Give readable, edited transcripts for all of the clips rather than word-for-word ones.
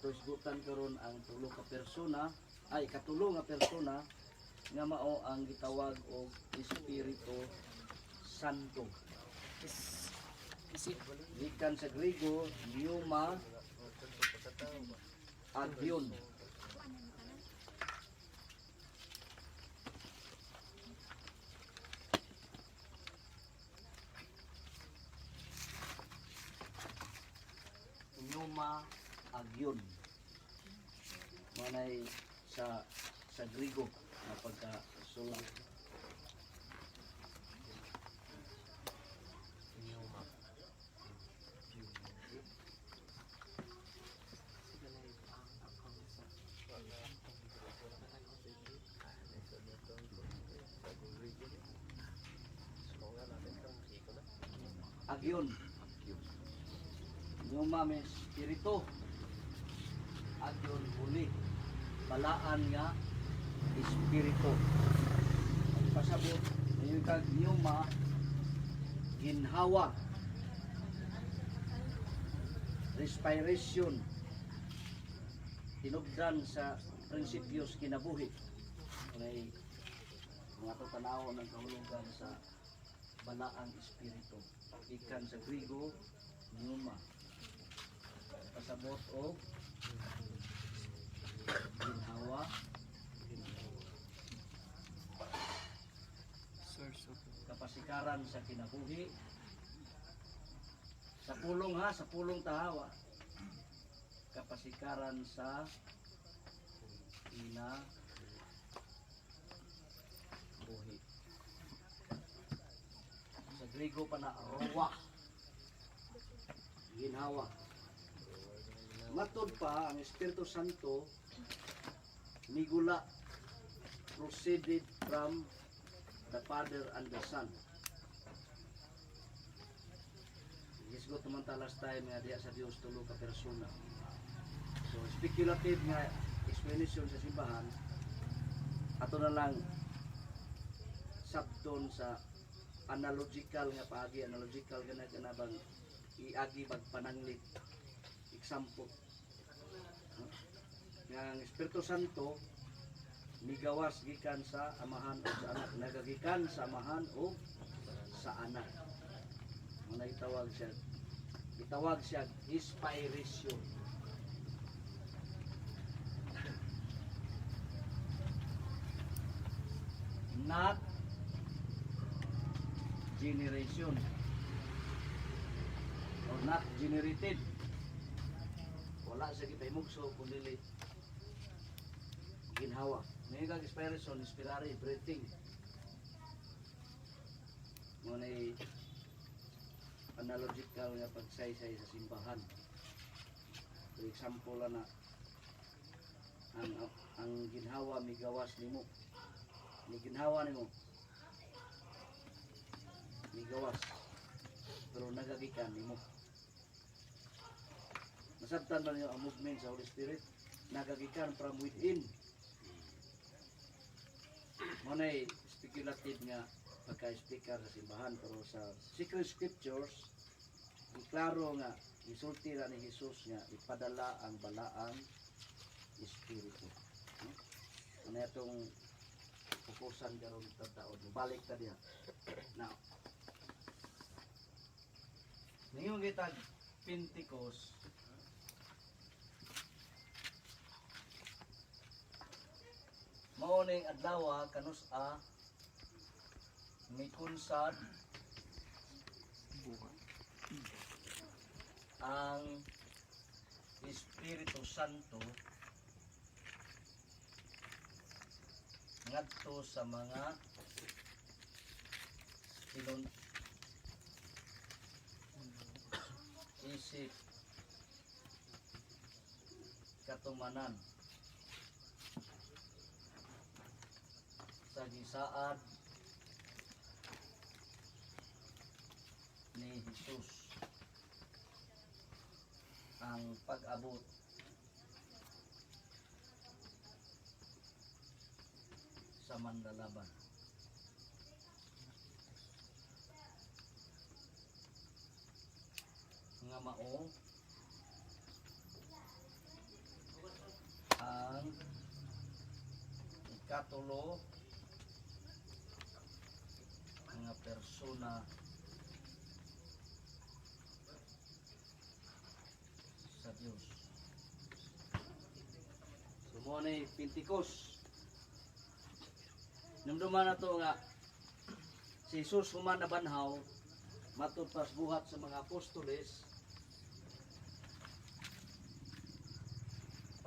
Ato isgutan karon ang tulo ka persona, ay katulo nga persona nga mao ang gitawag og Espiritu Santo. Is, isip. Gikan sa Griego, pneuma agion. Pneuma agion. Manay sa Griego na pagkasulat. Pneuma. Agyon. Pneuma means spirito. Agyon huli. Balaan nga espiritu. Pasabot, ngayon kag pneuma, ginhawa. Respiration. Tinubdan sa prinsipyos kinabuhi. May mga tanaw ng kahulugan sa balaang espiritu. Ikan sa Grigo, pneuma. Pasabot og ginhawa, Source of kapasikaran sa kinabuhi. Sa pulong ha, sa pulong tahawa. Kapasikaran sa kinabuhi. Sa Grigo pa na roa. Ginhawa. Matod pa ang Espiritu Santo migula, proceeded from the Father and the Son. Gisgot naman ta last time nga diha sa Dios tulo ka persona. So speculative nga explanation sa simbahan, ato na lang sabton sa analogical nga paagi, analogical gana kana bang iagi bag pananglit, example, no? Nga ang Espiritu Santo migawas gikan sa Amahan o sa Anak, nagagikan sa Amahan o sa Anak. Muna itawag siya inspiration. Not generation or not generated. Wala sa gipahimugso kun dili ginhawa. May kag inspiration, inspirare, breathing. Mo na analogical nga pagsaysay sa simbahan. For example na ang ginhawa migawas nimo. Ni ginhawa nimo. Migawas. Pero nagagikan nimo. Nasabtan ba niyo ang movement sa Holy Spirit? Nagagikan from within. Mo na speculative nga pagka-speaker sa simbahan, pero sa secret scriptures iklaro nga gisulti ra ni Jesus nga ipadala ang balaang espiritu, no? Ano itong fokusan karon taon, balik ta diha. Now, ningon kita Pentecost, mao ning adlaw kanus-a mikunsad Buhat. Ang Espiritu Santo ngadto sa mga tinun isip katumanan sa gisaad ni Jesus ang pag-abot sa Mandalaban. Nga mao Ikatulo nga persona sa Dios. So mao ni Pentecost. Namduman na to nga si Jesus human nabanhaw, matud pas buhat sa mga apostoles.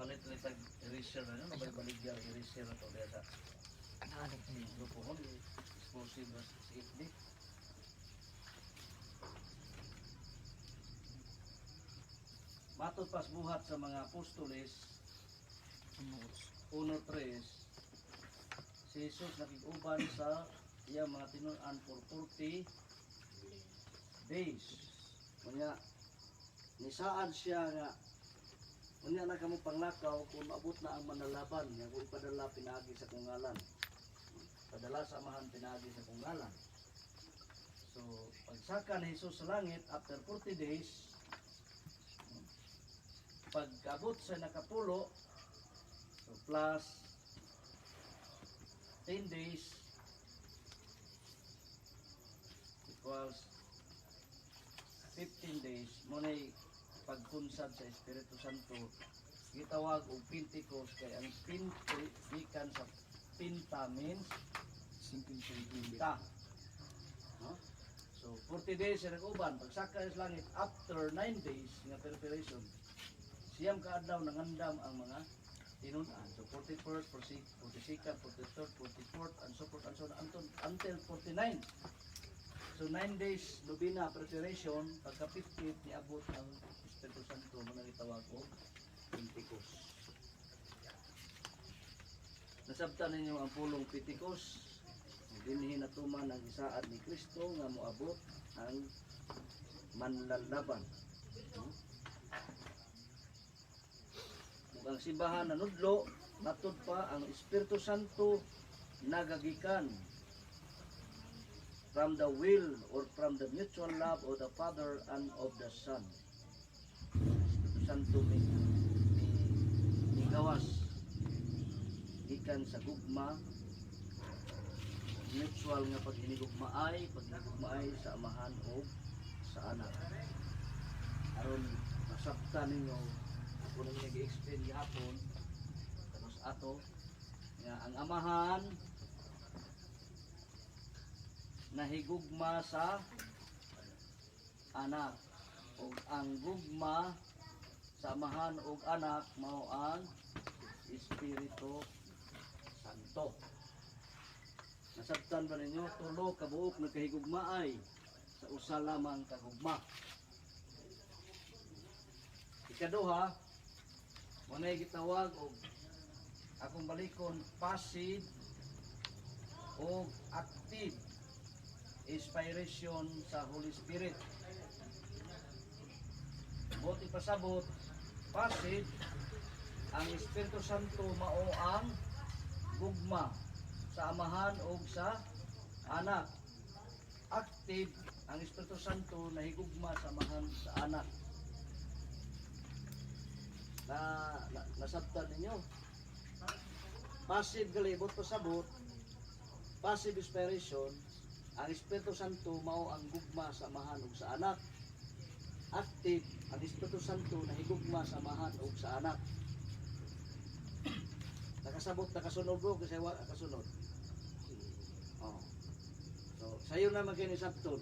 Palit ulit tag eraser na, no, baligya eraser na to diya sa Ano ni? Grupo hon explosive na sa FB. Matod pas buhat sa mga apostoles 1:3, si Jesus nakig-uban sa iyang mga tinun-an for 40 days. Unya nisaad siya nga unya na kamo panglakaw kung maabot na ang manlalaban nga kung ipadala pinaagi sa kong ngalan. Padala sa Amahan pinaagi sa kong ngalan. So pagsaka ni Jesus sa langit after 40 days, pagkabot sa nakapulo, so plus 10 days equals 15 days, mao nay pagkunsad sa Espiritu Santo, gitawag og Pentecost kay ang Pente gikan sa Penta, means 50. Ta. No? So 40 days siya nag-uban, pagsaka sa langit after 9 days nga preparation, 9 ka adlaw nangandam ang mga tinun-an. So 41st, 42nd, 43rd, 44th, and so forth and so on until 49. So 9 days nobina preparation, pagka 50th niabot ang Espiritu Santo, mao na gitawag og Pentecost. Nasabtan ninyo ang pulong Pentecost. Dinhi natuman ang gisaad ni Kristo nga moabot ang manlalaban. No? Ug ang simbahan nanudlo, matud pa ang Espiritu Santo nagagikan from the will or from the mutual love of the Father and of the Son. Espiritu Santo mi gawas gikan sa gugma, mutual nga paghinigugmaay sa Amahan o sa Anak. Aron masabtan ninyo, ako nang nag-explain gihapon tapos ato nga ang Amahan nahigugma sa Anak ug ang gugma sa Amahan ug Anak mao ang Espiritu Santo. Nasabtan ba ninyo? Tulo ka buok nagkahigugmaay sa usa lamang ka gugma. Ikaduha, mao gitawag og akong balikon, passive o active inspiration sa Holy Spirit. Buot ipasabot, passive, ang Espiritu Santo mao ang gugma sa Amahan o sa Anak. Active, ang Espiritu Santo nahigugma sa Amahan, sa Anak. Na nasabtan ninyo? Passive gali, buot pasabot, passive inspiration, ang Espiritu Santo mao ang gugma sa Amahan ug sa Anak. Active, ang Espiritu Santo nahigugma sa Amahan ug sa Anak. Nakasabot, nakasunod bro, kasi wa nakasunod. Oh. So, sayo na man kini sabton.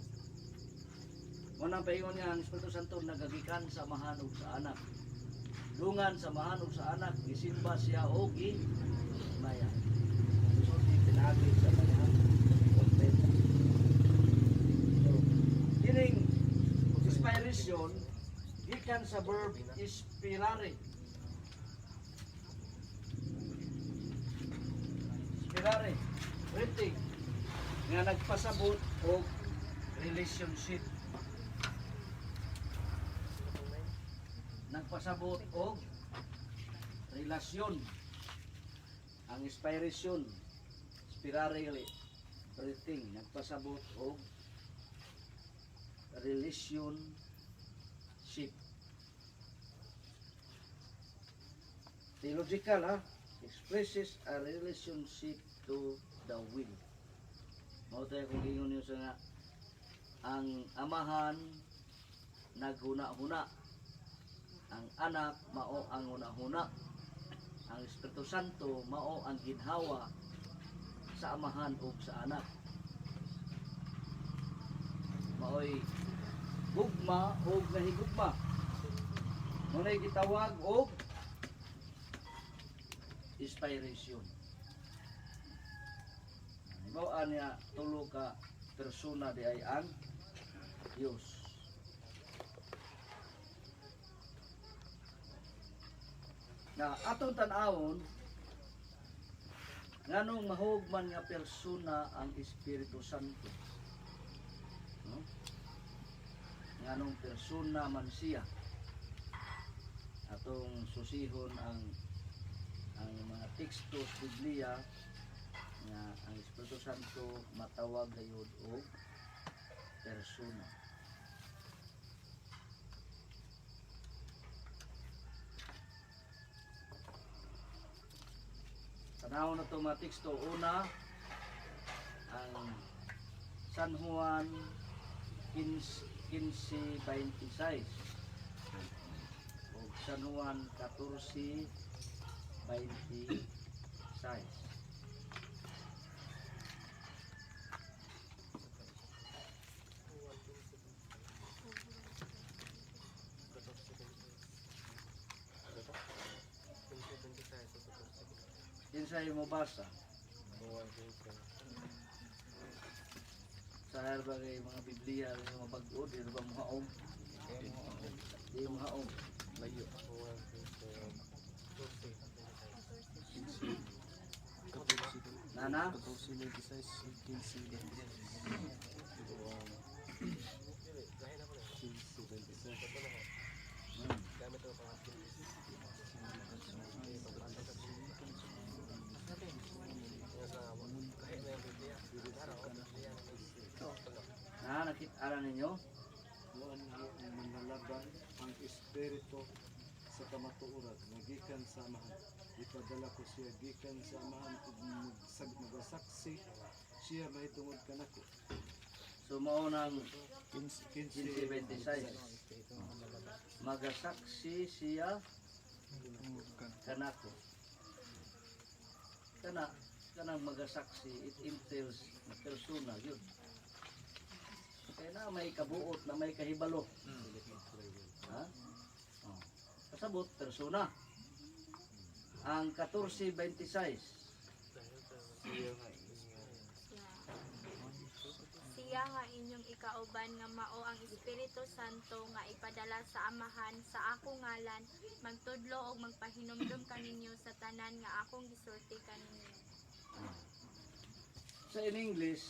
Mao nang paingon niya ang Espiritu Santo nagagikan sa Amahan ug sa Anak. Dungan sa Amahan ug sa Anak, gisimba siya og maya. Sulti pinaagi sa mga propeta. So, kining inspiration gikan sa verb inspirare. Inspirare, breathing, nga nagpasabot og relationship. Nagpasabot og relasyon. Ang inspiration, inspirare gali, breathing, nagpasabot og relationship. Theological, ha? Expresses a relationship to the will. Mao tayo kung giingon niyo sa nga ang Amahan naghuna-huna, ang Anak mao ang huna-huna, ang Espiritu Santo mao ang ginhawa sa Amahan ug sa Anak. Maoy gugma ug nahigugma. Mao nay gitawag og inspiration. Halimbawa niya, tulo ka persona di ay ang Diyos. Na atong tan-awon, nganong mahug man nga persona ang Espiritu Santo, no? Nganong persona man siya? Atong susihon ang mga teksto sa Biblia nga ang Espiritu Santo matawag gayud og persona. Tanaw na ito mga teksto. Una, ang San Juan 15:26 o San Juan 14:26. Kinsay mo basa? Sa ba kay mga Biblia yung mga bag-o, di na ba muhaom? Di muhaom. Layo. Nana? 14, 15, 15, Na, nakita na ninyo? Muan ang manlalaban, ang Espiritu sa kamatuoran nga gikan sa Amahan. Ipadala ko siya gikan sa Amahan ug magasaksi siya mahitungod kanako. So mao nang 15. 15:26. Magasaksi siya kanako. Kanang magasaksi, it entails na persona yun. Kaya na may kabuot, na may kahibalo. Ha? Oh. Kasabot, persona. Ang 14:26. Siya nga inyong ikauban nga mao ang Espiritu Santo nga ipadala sa Amahan sa akong ngalan, magtudlo og magpahinumdom kaninyo sa tanan nga akong gisulti kaninyo. Sa in English,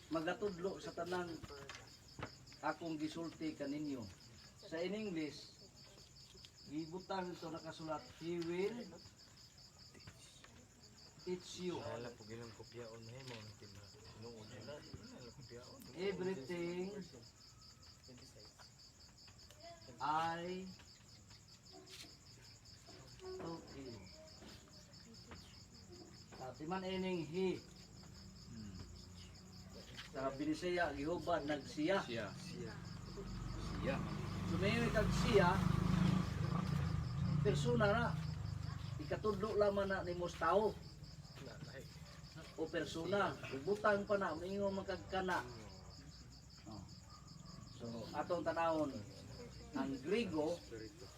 magatudlo sa tanang akong gisulti kaninyo. Sa in English, gibutang ito nakasulat, "He will teach you Wala po gilang kopyaon na mo ang tima. Noon wala wala kopyaon. everything I taught you." Timan ining "he". Sa Binisaya, gihubad nagsiya. Siya. Siya. Siya. Sumayon kag siya, persona na. Ikatudlo lamang na nimo sa tao o persona. Ubutang pa na, maingon man kag kana. Oh. So, atong tanawon, ang Grigo, Espiritu.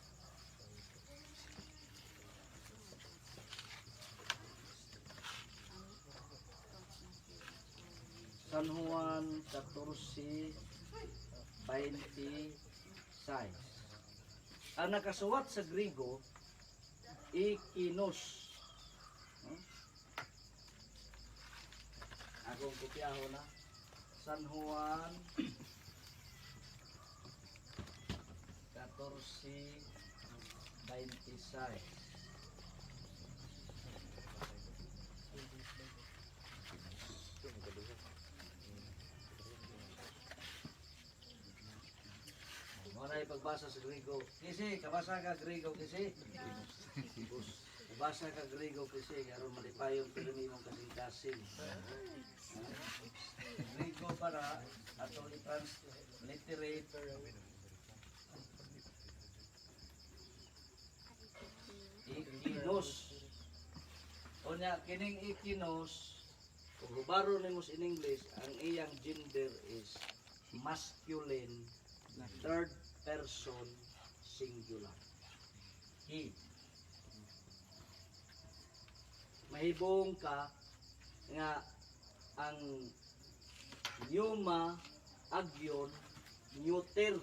San Juan 14:26. Ang nakasuwat sa Grigo, ikinos. Akong kopyaho na. San Juan 14:26. Mo na ipagbasa sa Grigo. Kisi, kabasa ka Grigo, kisi. Basa ka Griego kasi aron malipayon pero imong kasing-kasing. Ha? Griego para atong i-transliterate ikinos. Unya kining ikinos, kung hubaro nimo in English, ang iyang gender is masculine, third person singular. He. Mahibong ka nga ang pneuma agyon neuter,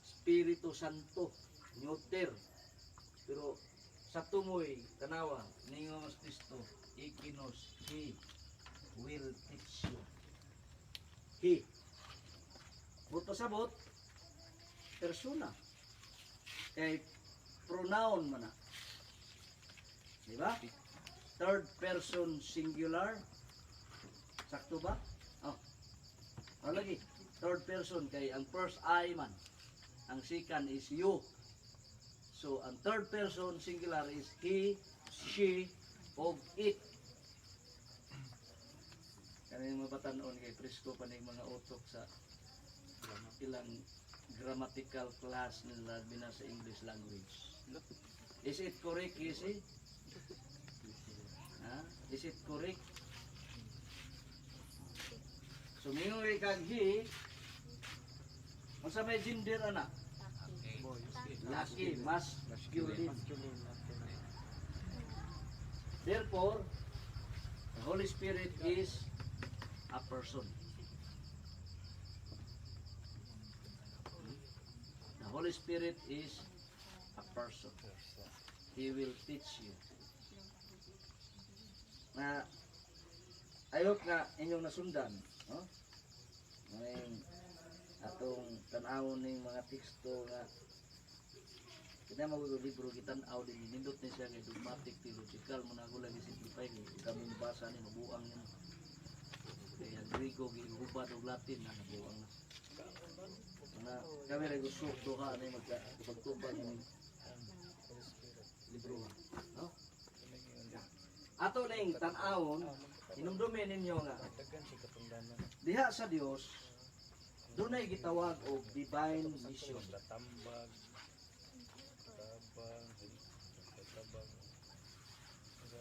Espiritu Santo neuter, pero sa tumoy tanawa ningon mas Kristo ikinos, he will teach you. He, buot pasabot persona, kay pronoun man na, di ba? Third person singular, sakto ba? Oh, oh lagi third person kay ang first I man, ang second is you. So ang third person singular is he, she, og it. Kani mga batanon kay presko pa ning mga utok sa ilang grammatical class nila bina sa English language. Is it correct, Casey? Ha? Is it correct? So mingon kag he, unsa may gender ana? Laki, masculine. Therefore, the Holy Spirit is a person. The Holy Spirit is a person. He will teach you. Na I hope nga inyong nasundan, no? Ngayon, atong tan-awon ning mga teksto nga kita mo libro gitan-aw din, nindot ni siya kay dogmatic theological mo na ako lagi simplify kay kami mabasa ni mabuang nimo, kay ang Griego gihubad og Latin na nabuang na na kami ra gusto duha ni magka pagtubag ni libro, no? Ato ning tan-awon, hinumdumin ninyo nga Daghan si katungdanan. diha sa Dios dunay gitawag og divine mission. Tambag. Tabang. Tabang.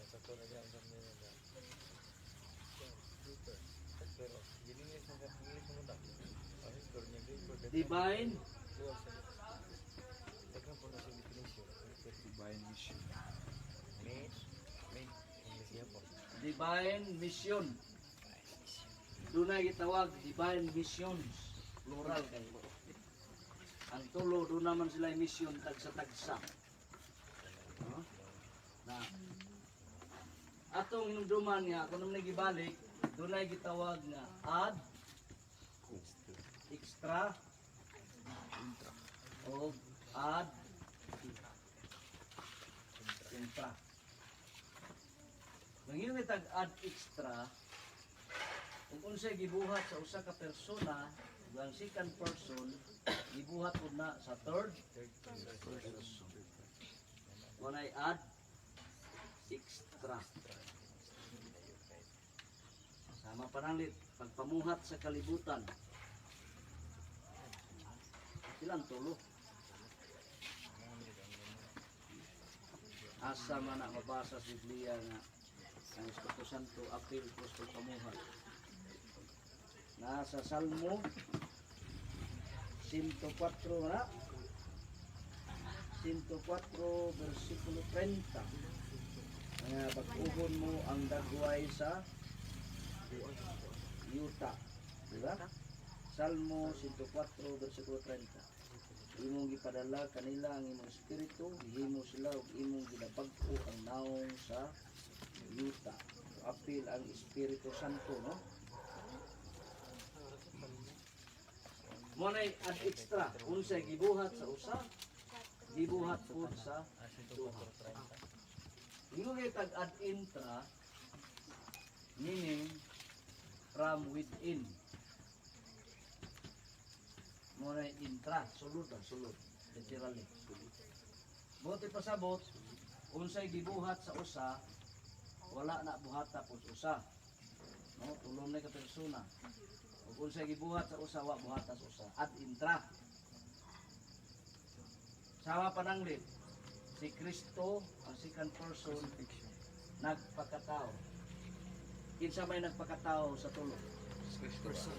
Sa to na sa mga. Pero giningilis mo English mo ta. Ay, pero niya pero Divine daghan po na sa definition. Divine mission. May English siya po. Divine mission. Dunay gitawag divine missions, plural kay ang tulo, doon naman sila mission tagsa-tagsa, no? Na atong hinumduman nga kung naman gibalik, dunay gitawag nga ad extra o ad intra. Nang tag ad extra, kung unsay gibuhat sa usa ka persona ug ang second person, gibuhat pud na sa third person. Walay ad extra. Sama pananglit pagpamuhat sa kalibutan. Silang tulo. Asa man na mabasa sa Biblia nga ang Espiritu Santo apil krus pagpamuhat? Nasa Salmo 104 na, 104 versikulo 30 nga bag-uhon mo ang dagway sa yuta, di ba? Salmo 104 versikulo 30: Imong gipadala kanila ang imong espiritu, gihimo sila ug imong ginabag-o ang naong sa yuta. So, apil ang Espiritu Santo, no? Mo nay ad extra, unsay gibuhat sa usa, gibuhat pud sa duha. Ingon kay tag ad intra, meaning from within. Mo nay intra, sulod ah, sulod, literally. Buot pasabot, Unsay gibuhat sa usa, wala na buhata pud usa. No, tulo na ka persona. Ug unsay gibuhat sa usa, wa buhata sa usa. Ad intra. Sama pananglit, si Kristo ang second person Crucifixion. nagpakatao. Kinsa may nagpakatao sa tulo? Kristo ba?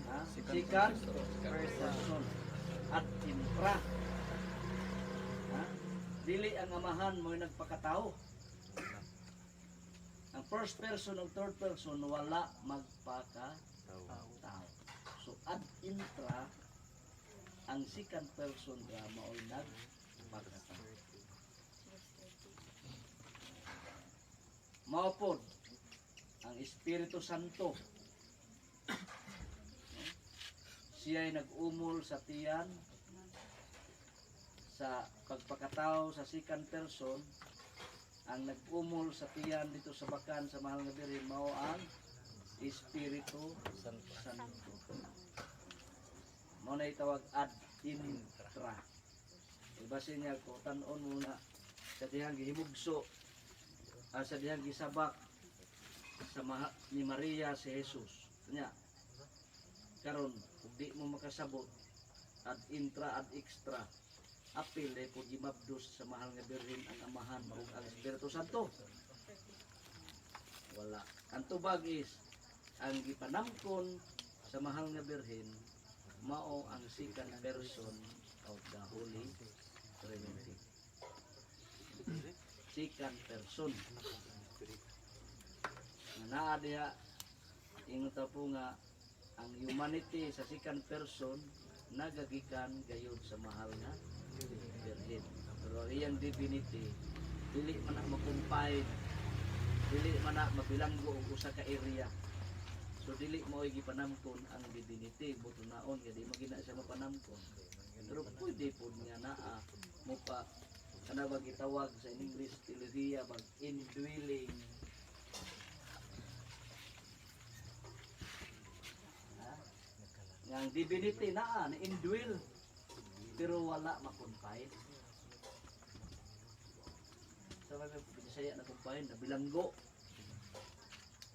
Ha? Second Second person. person. Ad intra. Ha? Dili ang amahan mo'y nagpakatao. Ang first person o third person wala magpakatao. So ad intra, ang second person ra mao'y nagpakatao. Mao pod ang Espiritu Santo. Siya ay nag-umol sa tiyan sa pagpakatao sa second person. Ang nag-umol sa tiyan dito sa bakan sa mahal nga birhen mao ang Espiritu Santo. Santo. Mao na itawag ad intra. Ibasin niya ko tan-on muna sa dihang gihimugso, sa dihang gisabak sa ni Maria si Jesus. Nya karon kung di mo makasabot ad intra ad extra, apil eh pud gimabdos sa mahal nga birhen ang amahan ug ang Espiritu Santo. Wala. Ang tubag is ang gipanamkon sa mahal nga birhen mao ang second person of the Holy Trinity. Second person nga naa diha, ingon ta po nga ang humanity sa second person nagagikan gayud sa mahal nga birhen, pero ang iyang divinity dili man na makumpay, dili man na mabilanggo og usa ka area, so dili mo gipanamkon ang divinity. Butunaon nga di magina siya mapanamkon, pero pwede pod nga naa mo pa kana ba gitawag sa in English teolohiya bag indwelling. Ha? Nga ang divinity naa na indwell pero wala makonfine sa mga Bisaya na confine, na bilanggo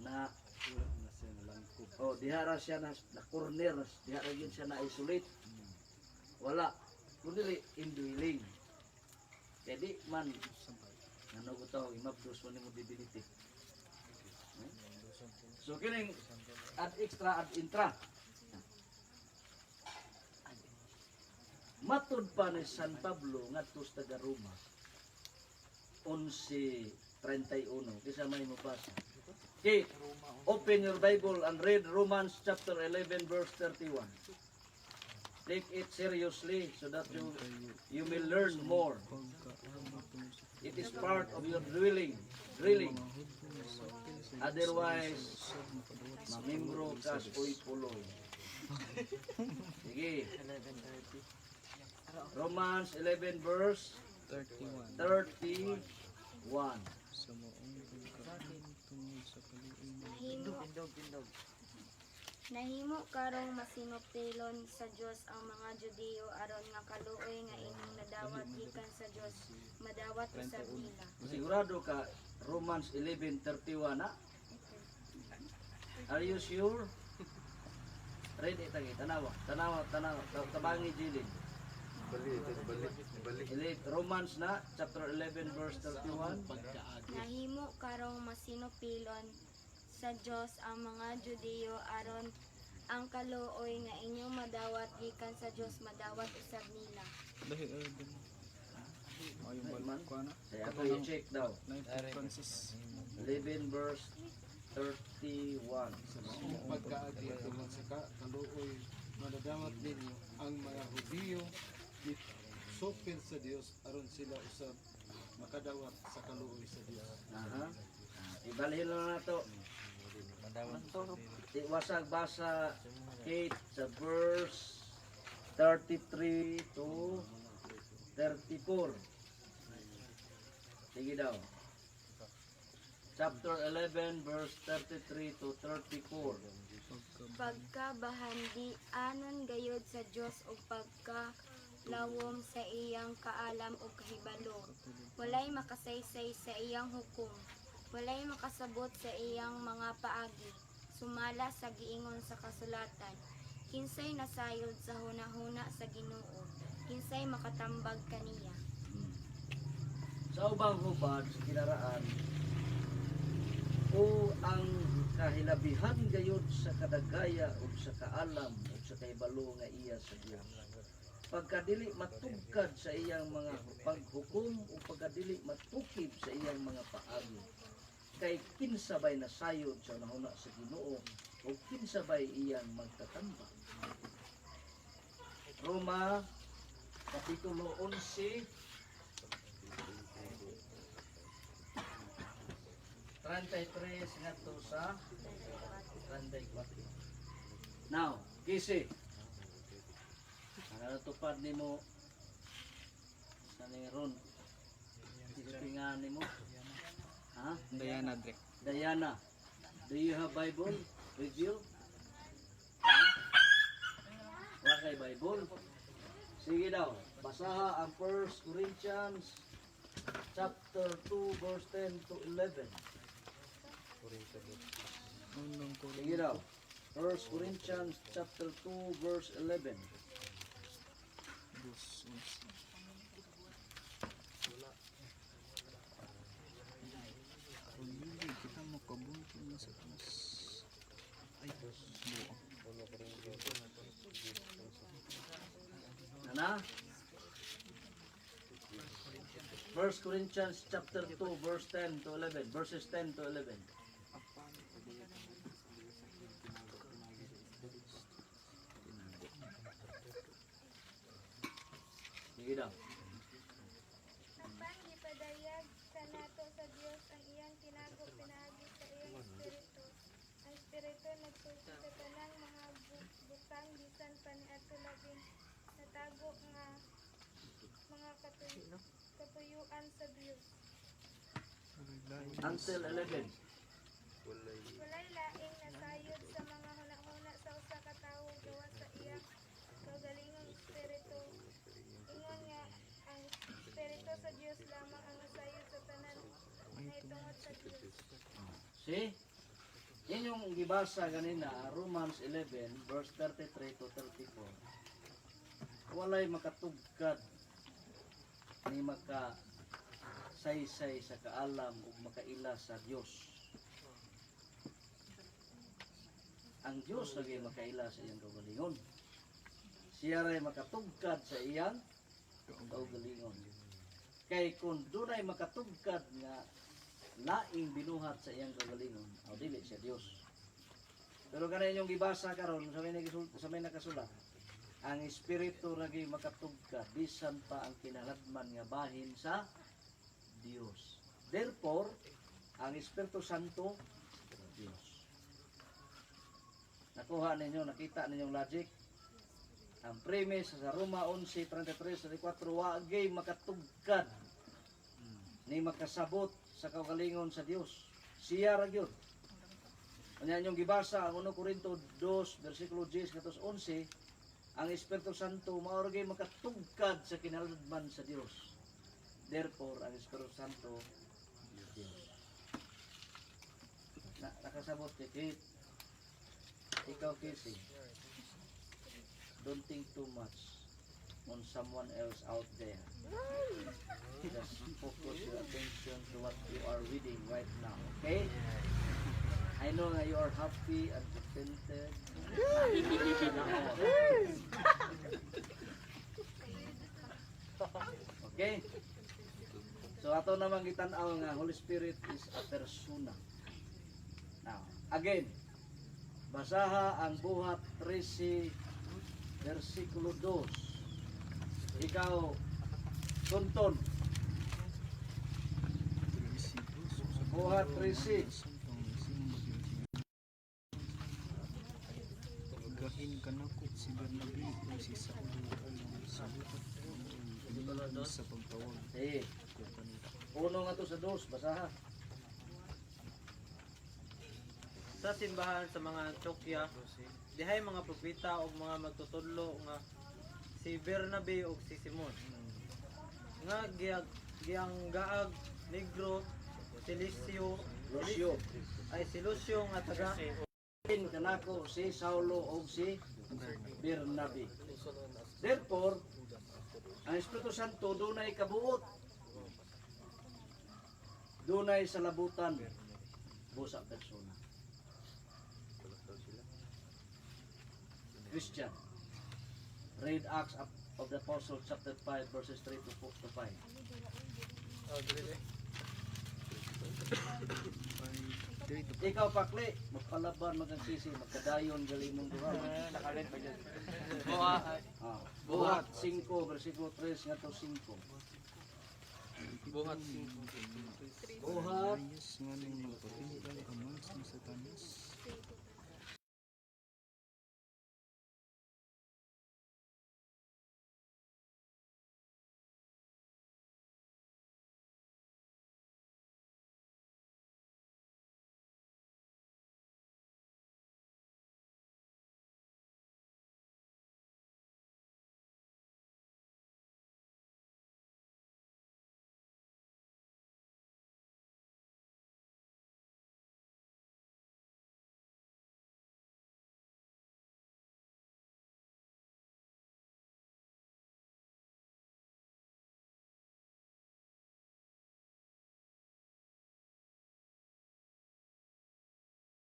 na. Wala na siya nalangkob. Oh, diha ra siya na corner, diha ra gyud siya na isolate. Wala. Kundi indwelling. Kay di man ngano ko tawag imabdos man nimo divinity. So kining ad extra ad intra. Matud pa ni San Pablo ngadto sa taga Roma 11:31, kinsa may mobasa? Okay, open your Bible and read Romans chapter 11 verse 31. Take it seriously so that you may learn more. It is part of your drilling, drilling. Otherwise, mamimbro ka sa puy-puloy. Sige. Romans 11 verse 31. 31. Sa maong pagkaon tungod sa kaluoy mo. Nahimo karong masinupilon sa Dios ang mga Judiyo aron nga kaluoy nga inyong nadawat gikan sa Dios madawat usab nila. Sigurado ka Romans 11:31 na? Are you sure? Read it again. Tanawa, tanawa, tanawa. Tabangi jilid. Balik, balik, balik. Romans na chapter 11 verse 31. Pagkaagi. Nahimo karong masinupilon sa Dios ang mga Judiyo aron ang kaluoy nga inyong madawat gikan sa Dios madawat usab nila. Dahil ay din. Ayong Man. balik ko na. Kaya ako i-check daw. 9 Francis. 11 verse 31. Sa maong pagkaagi tungod sa kaluoy madadawat ninyo, ang mga Hudiyo supil sa Dios aron sila usab makadawat sa kaluoy sa Dios. Aha. Ibalhin lang na to. Iwasag basa Kate sa verse 33 to 34. Sige daw. Chapter 11 verse 33 to 34. Pagkabahandi anon gayod sa Dios ug pagka Lawom sa iyang kaalam ug kahibalo. Walay makasaysay sa iyang hukom. Walay makasabot sa iyang mga paagi. Sumala sa giingon sa kasulatan, kinsay nasayod sa hunahuna sa Ginoo, kinsay makatambag kaniya? Sa ubang hubad sa kinaraan o ang kahilabihan gayud sa kadagaya ug sa kaalam ug sa kahibalo nga iya sa Dios. Pagkadili matugkad sa iyang mga paghukom o pagkadili matukib sa iyang mga paagi. Kay kinsa bay nasayod sa nahuna sa Ginoo o kinsa bay iyang magtatambag? Roma Kapitulo 11, 33 ngadto sa 34. Now, Kisi. Ang natupad nimo sa ni Ron. Isipingan nimo. Ha? Diana Drek. Diana, do you have Bible with you? Ha? Wala kay Bible? Sige daw, basaha ang 1 Corinthians chapter 2 verse 10 to 11. Unong ko. Sige daw. 1 Corinthians chapter 2 verse 11. Dos, onse. Aron dili kita makabunti na sa taas. Ay, buang. Nana? 1 Corinthians chapter 2 verse 10 to 11, verses 10 to 11. Sige daw. Apan gipadayag kanato sa Dios ang iyang tinago pinaagi sa iyang Espiritu. Ang Espiritu nagsulti sa tanang mga butang bisan pa niadto labing natago nga mga katuyuan sa Dios. Until 11. Walay laing nasayod sa mga hunahuna sa usa ka tawo gawas sa iyang kaugalingong espiritu. Ingon nga ang Espiritu sa Dios lamang ang nasayod sa tanan nahitungod sa Dios. See? Yan yung gibasa ganina, Romans 11, verse 33 to 34. Walay makatugkad ni maka saysay sa kaalam ug makaila sa Dios. Ang Dios lagi makaila sa iyang kaugalingon. Siya ray makatugkad sa iyang kaugalingon. Kay kung dunay makatugkad nga laing binuhat sa iyang kaugalingon, aw dili siya Dios. Pero kanay inyong gibasa karon sa may nakasulat, ang espiritu lagi makatugkad bisan pa ang kinaladman nga bahin sa Dios. Therefore, ang Espiritu Santo Dios. Nakuha ninyo, nakita ninyong logic. Ang premise sa Roma 11:33-34, wagay makatugkad ni makasabot sa kaugalingon sa Dios. Siya ra gyud. Unya inyong gibasa ang 1 Corinto 2 versikulo 10 ngadto sa 11, ang Espiritu Santo mao ra gyud makatugkad sa kinaladman sa Dios. Therefore, ang Espiritu Santo Dios. Na, nakasabot kay Kate. Ikaw, Casey. Don't think too much on someone else out there. Just focus your attention to what you are reading right now, okay? I know that you are happy and contented. Sana all. Okay? So ato namang gitan-aw nga Holy Spirit is a persona. Now, again, basaha ang Buhat 13 versikulo 2. Ikaw, Tonton, Buhat 13. Gahin kanako si Bernabe ug si Saulo alang sa buhat nga sa pagtawag Eh, ko kanila. uno nga to sa dos, basaha. Sa simbahan sa mga Antioquia, dihay mga propeta ug mga magtutudlo nga Si Bernabe ug si Simon nga gianggaag Negro, si Lucio, Lucio. ay si Lucio nga taga Kanako si Saulo og si Bernabe. Therefore, ang Espiritu Santo dunay kabuot. Dunay salabutan busa persona. Christian. Read Acts of the Apostles chapter 5 verses 3 to 4 to 5. Ikaw pakli, magpalaban magagsisi, magkadayon galimong duha. Nakalit pa dyan. Ah, Buhat 5 versikulo 3 ngadto 5. Buhat. Buhat Ayos nga nung nagpatindang amans ni Satanas.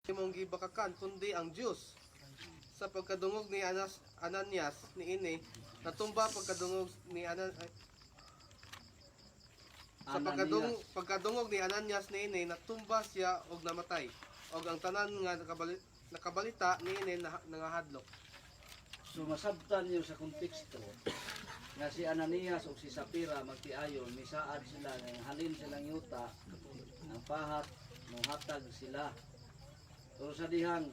Imong gibakakan kundi ang Dios. Sa pagkadungog ni Ananias niini, natumba pagkadungog ni Anan ay, sa Ananias. pagkadungog ni Ananias niini, natumba siya og namatay. Og ang tanan nga nakabalita niini nangahadlok. So masabtan niyo sa konteksto nga si Ananias ug si Sapira magtiayon misaad sila nga halin silang yuta ang pahat mohatag sila. Pero sa dihang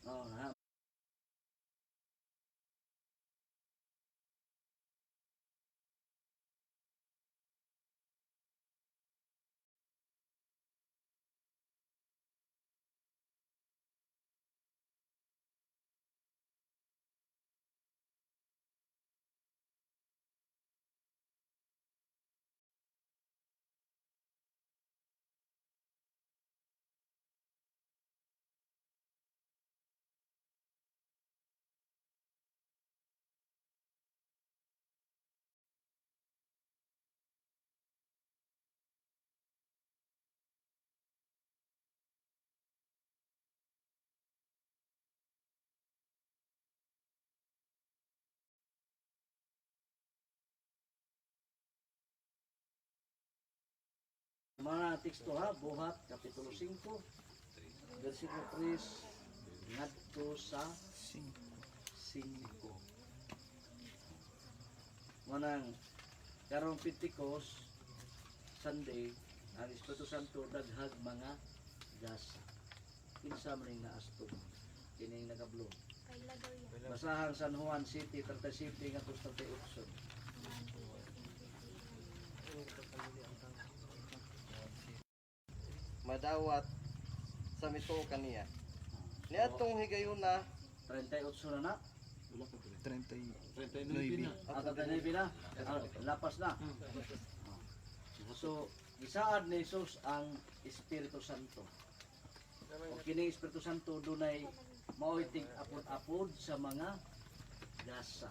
oh, ha, mga teksto ha, Buhat kapitulo 5 versikulo 3 ngadto sa 5. Manang karong Pentecost Sunday ang Espiritu Santo daghag mga gasa. Kinsa man ning naastog kining nagablo. Kaila daw yan. Basahan San Juan City 37 ngadto sa 38. Madawat sa mituo kaniya. Niadtong higayuna 38 na na. 39. na. Ah, 39 na. Ah, lapas na. So, gisaad ni Jesus ang Espiritu Santo. O kini Espiritu Santo dunay maoy tig-apod-apod sa mga gasa.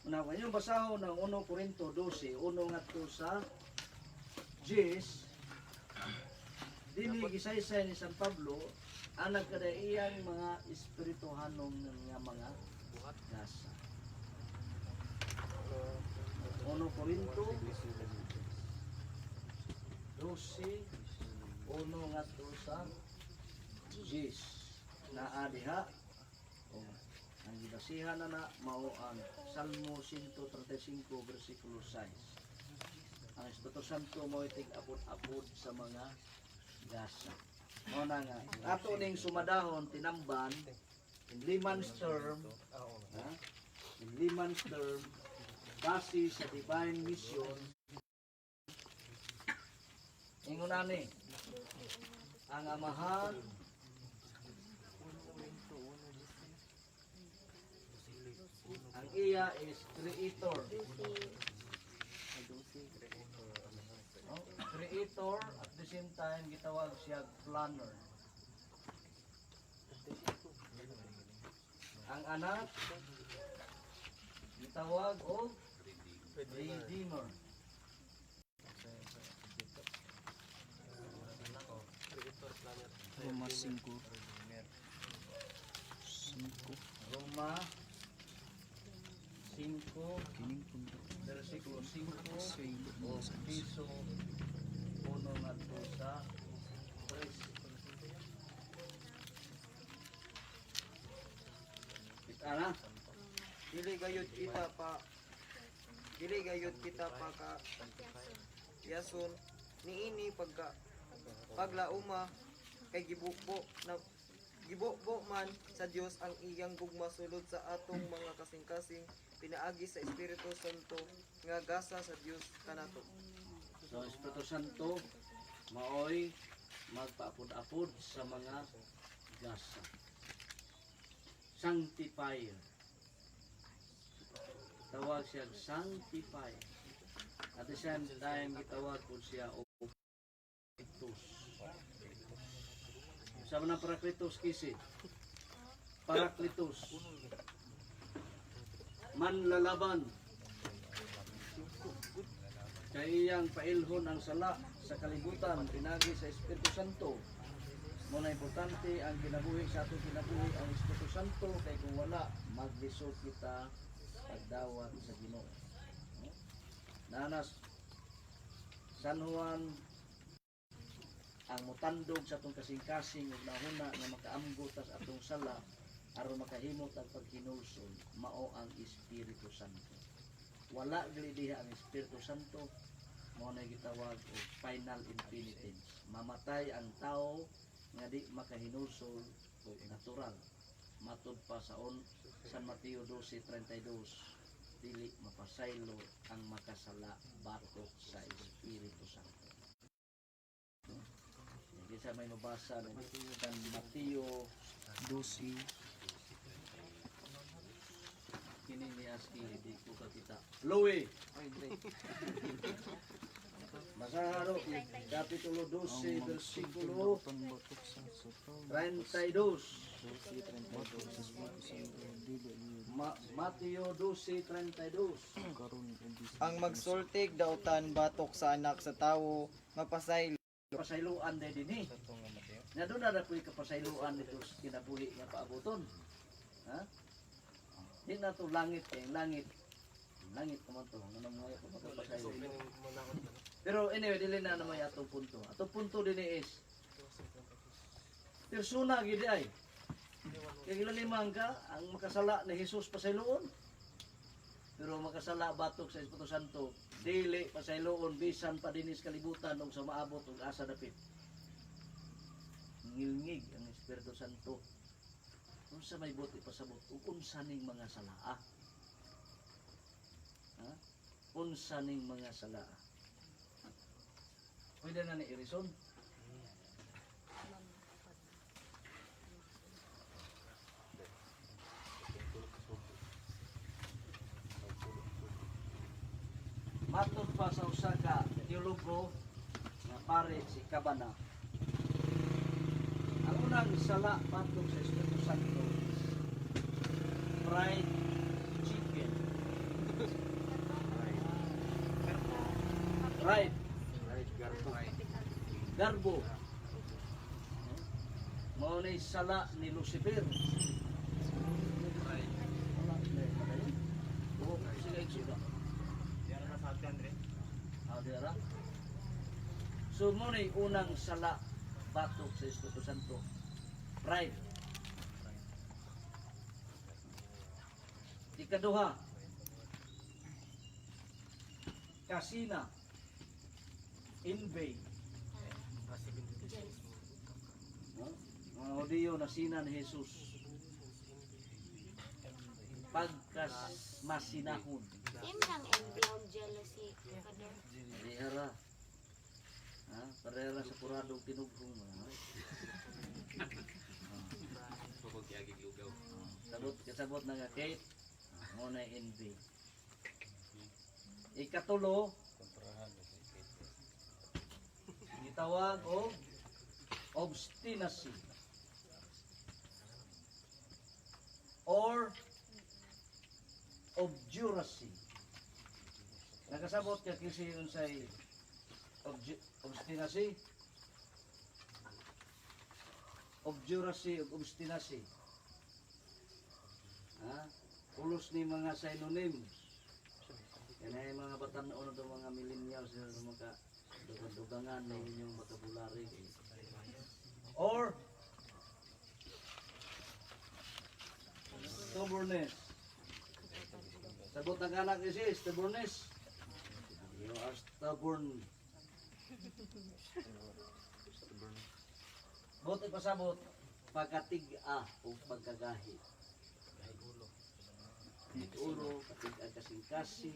Una, inyong basahon ng 1 Korinto 12, 1 ngadto sa 10. Dili gisaysay ni San Pablo ang nagkadaiyang mga espirituhanong nga mga gasa. 1 Corinto 12:1 ngadto sa 10 naa diha. O, ang gibasihan na na mao ang Salmo 135 versikulo 6. Ang Espiritu Santo mao tig-apod-apod sa mga gasa. Mao na nga ato ning sumadahon tinamban in layman's term, ha? In layman's term, base sa divine mission, ingon ani ang Amahan, ang iya is creator. Oh, creator, at the same time gitawag siya planner. Ang Anak gitawag og redeemer. Roma 5. 5. Roma 5 Kining pundo. versikulo 5 Sa ilog o mo sa piso 1 ngadto sa 3. Kita na. Dili gayud kita pa ka yason niini pagka paglauma kay gibubo na gibubo man sa Dios ang iyang gugma sulod sa atong mga kasing-kasing pinaagi sa Espiritu Santo nga gasa sa Dios kanato. So, Espiritu Santo, maoy magpaapod-apod sa mga gasa. Sanctifier. Tawag siya sanctifier. At the same time, gitawag po siya og Parakletos. Sa mga Parakletos kisi. Parakletos. Manlalaban. Kay iyang pailhon ang sala sa kalibutan pinagi sa Espiritu Santo. Mo na importante ang kinabuhi sa atong kinabuhi ang Espiritu Santo, kay kung wala, maglisod kita pagdawat sa Ginoo. No? Nanas San Juan ang motandog sa atong kasing-kasing ug nahuna nga makaamgo tas atong sala aron makahimot ang paghinulsol, mao ang Espiritu Santo. Wala gali diha ang Espiritu Santo, mao na gitawag og final impenitence. Mamatay ang tao nga di makahinulsol og natural. Matud pa sa on San Mateo 12:32, dili mapasaylo ang makasala batok sa Espiritu Santo. Hindi sa may mabasa ng San Mateo 12. Kini ni Aski, di ko kakita. Louie! Masaharo, Kapitulo 12, versikulo Panbatok sa tao. 32. Batok sa Espiritu Santo. Dili niyo Mateo 12:32. karon ug bisan. Ang magsultig dautan batok sa Anak sa Tawo mapasaylo. Pasayloan day dinhi. Nga doon na na po'y kapasayloan nito sa kinabuhi nga paaboton. Ha? Di na to langit kay ang langit. Ang langit naman to. Ano mo ko magpasaylo. Pero anyway, dili na naman atong punto. Atong punto dinhi is persona gid ay. Kay gilalimang ka ang makasala ni Jesus pasayloon. Pero makasala batok sa Espiritu Santo, dili pasayloon bisan pa dinis kalibutan ug sa maabot ug asa dapit. Ngilngig ang Espiritu Santo. Unsa may buot ipasabot ug unsa ning mga salaa? Ha? Unsa ning mga salaa? Pwede na ni irison. Matod pa sa usa ka teologo nga pare si Cabana. Ang unang sala patong sa Espiritu Santo is fried chicken. Pride. Garbo. Mao ni sala ni Lucifer. Wala na padayon. Oh, sige igsuda. Diyan na sa atin, Andre. Ah, di ara. So mo ni unang sala batok sa Espiritu Santo. Pride. Ikaduha, kasina, envy. No? Mga Hudiyo nasina ni Jesus. Pagkas masinahon. Same lang envy og jealousy, Father. Parehara. Ha? Parehara sa kuradong tinughong. Ha? Pagod yagig lugaw. Sabot, kasabot na nga Kate. Mo na envy. Ikatulo, Kontrahan na si Kate. gitawag og obstinacy or obduracy. Nakasabot ka kasi unsay obstinacy? Obduracy ug obstinacy. Ha? Ulos ni mga synonyms. Yan ay mga batan-on na mga millennials na mga dugang-dugangan na inyong vocabulary. Or stubbornness. Sabot ng anak ni sis, stubbornness. You are stubborn. Buti pasabot, pagkatig-a o pagkagahi. Ulo, katig-a kasing-kasing.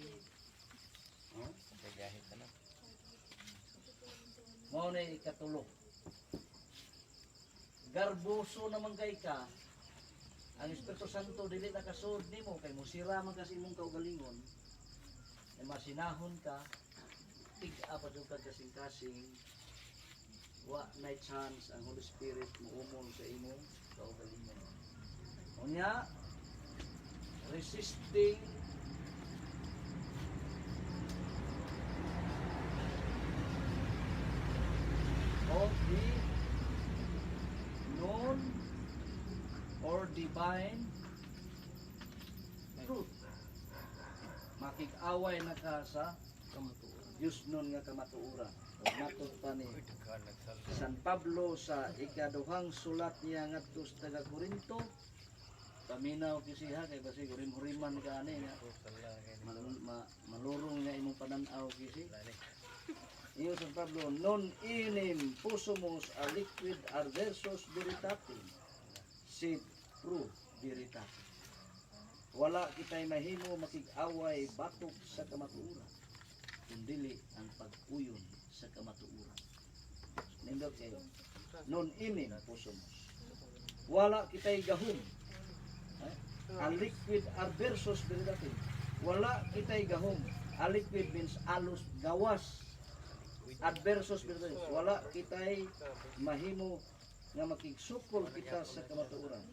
No? Kagahit na. Mao na ikatulo. Garboso naman kay ka, ang Espiritu Santo dili nakasuod nimo kay musira man kasi imong kaugalingon. Ay masinahon ka, tig-a pa jud ka kasing-kasing. Wa nay chance ang Holy Spirit muumol sa imong kaugalingon. Unya, resisting of the known or divine truth. Makig-away na ka sa Diyos nun nga kamatuoran. O matod pa ni Daghan nagsal. San Pablo sa ikaduhang sulat niya ngadto sa taga Korinto. Paminaw kisiha kay basi hurim-huriman ka ani nga Sala kay malurong nga imong panan-aw kisi. Lani. Iyo San Pablo, non enim possumus aliquid adversus veritatem, sed pro veritate. Wala kitay mahimo makig-away batok sa kamatuoran, kundili ang pag-uyon sa kamatuoran. Nindot kayo. Non enim possumus. Wala kitay gahom. Eh? Aliquid adversus veritatem. Wala kitay gahom. Aliquid means alos, gawas adversus veritatis. Wala kitay mahimo nga makigsukol kita sa kamatuoran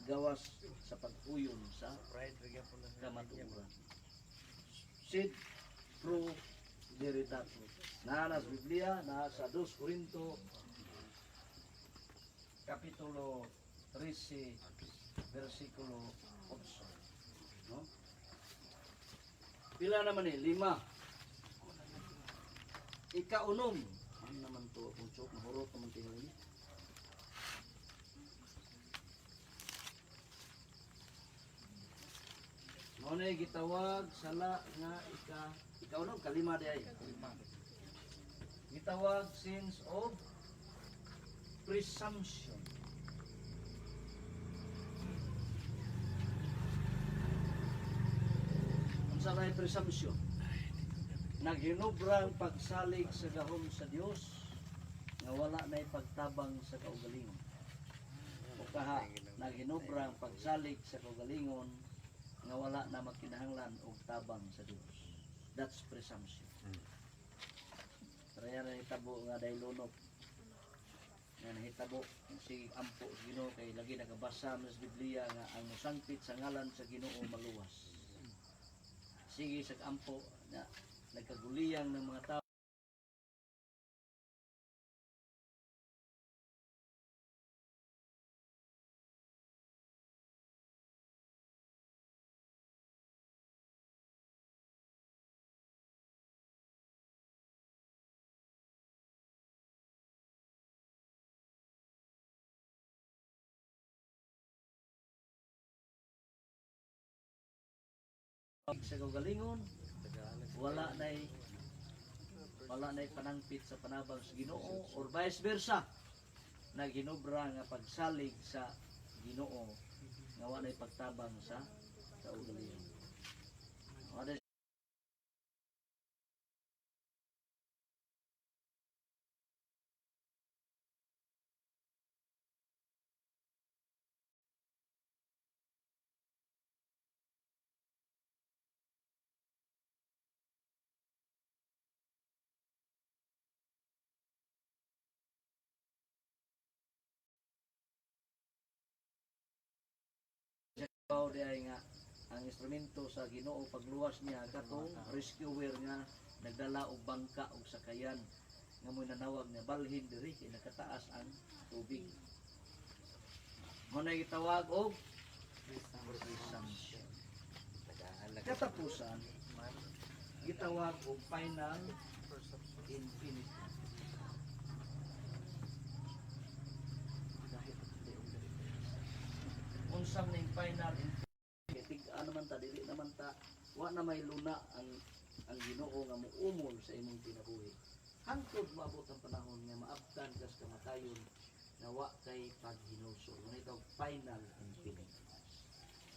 gawas sa pag-uyon sa Pride ra gyapon na. kamatuoran. Sed pro veritate. Naa na sa Biblia, naa sa 2 Corinto kapitulo 13 versikulo 8. No? Pila naman eh? Lima. Ikaunom. Ano naman to? Kung chok, mahurot naman tinggal ini. Mao na gitawag sala nga ikaunom, kalima di ay. Gitawag sins of presumption. Unsa may presumption? Naghinubra ang pagsalig sa gahom sa Dios nga wala na'y pagtabang sa kaugalingon. O kaha, naghinubra ang pagsalig sa kaugalingon nga wala na magkinahanglan og tabang sa Dios. That's presumption. Kaya nahitabo nga dahil lunok nga nahitabo si ampo sa Ginoo kay lagi nakabasa man sa Biblia nga ang mosangpit sa ngalan sa Ginoo maluwas. Sige sa ampo na nagkaguliyang ng mga tao. Sa kaugalingon wala nay panangpit sa panabang sa Ginoo or vice versa, naghinobra nga pagsalig sa Ginoo nga wa nay pagtabang sa kaugalingon. Wala. Pao di ay nga ang instrumento sa Ginoo pagluwas niya katong rescuer nga nagdala og bangka og sakayan nga mo'y nanawag nga balhin diri kay nakataas ang tubig. Mo na gitawag og presumption. Katapusan, gitawag og final infinity. Unsang ning final infinity? Tig-a naman ta, dili naman ta, wa na may luna ang Ginoo nga muumol sa imong kinabuhi. Hangtod maabot ang panahon nga maabtan kas kamatayon nga wa kay paghinulsol. Mao tawag final infinity.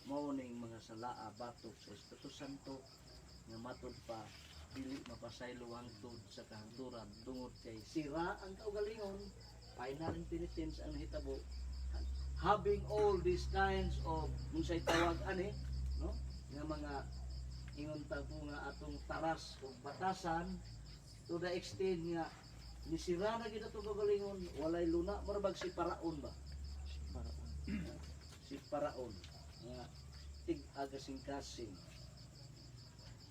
Mao ning mga salaa batok sa Espiritu Santo nga matud pa dili mapasaylo hangtod sa kahangturan tungod kay sira ang kaugalingon, final impenitence ang nahitabo, having all these kinds of unsay tawag ani, no, nga mga ingon ta po nga atong taras o batasan, to the extent nga nisira na gid atong kaugalingon, walay luna, murag si Paraon ba, si Paraon nga tig-a kasing-kasing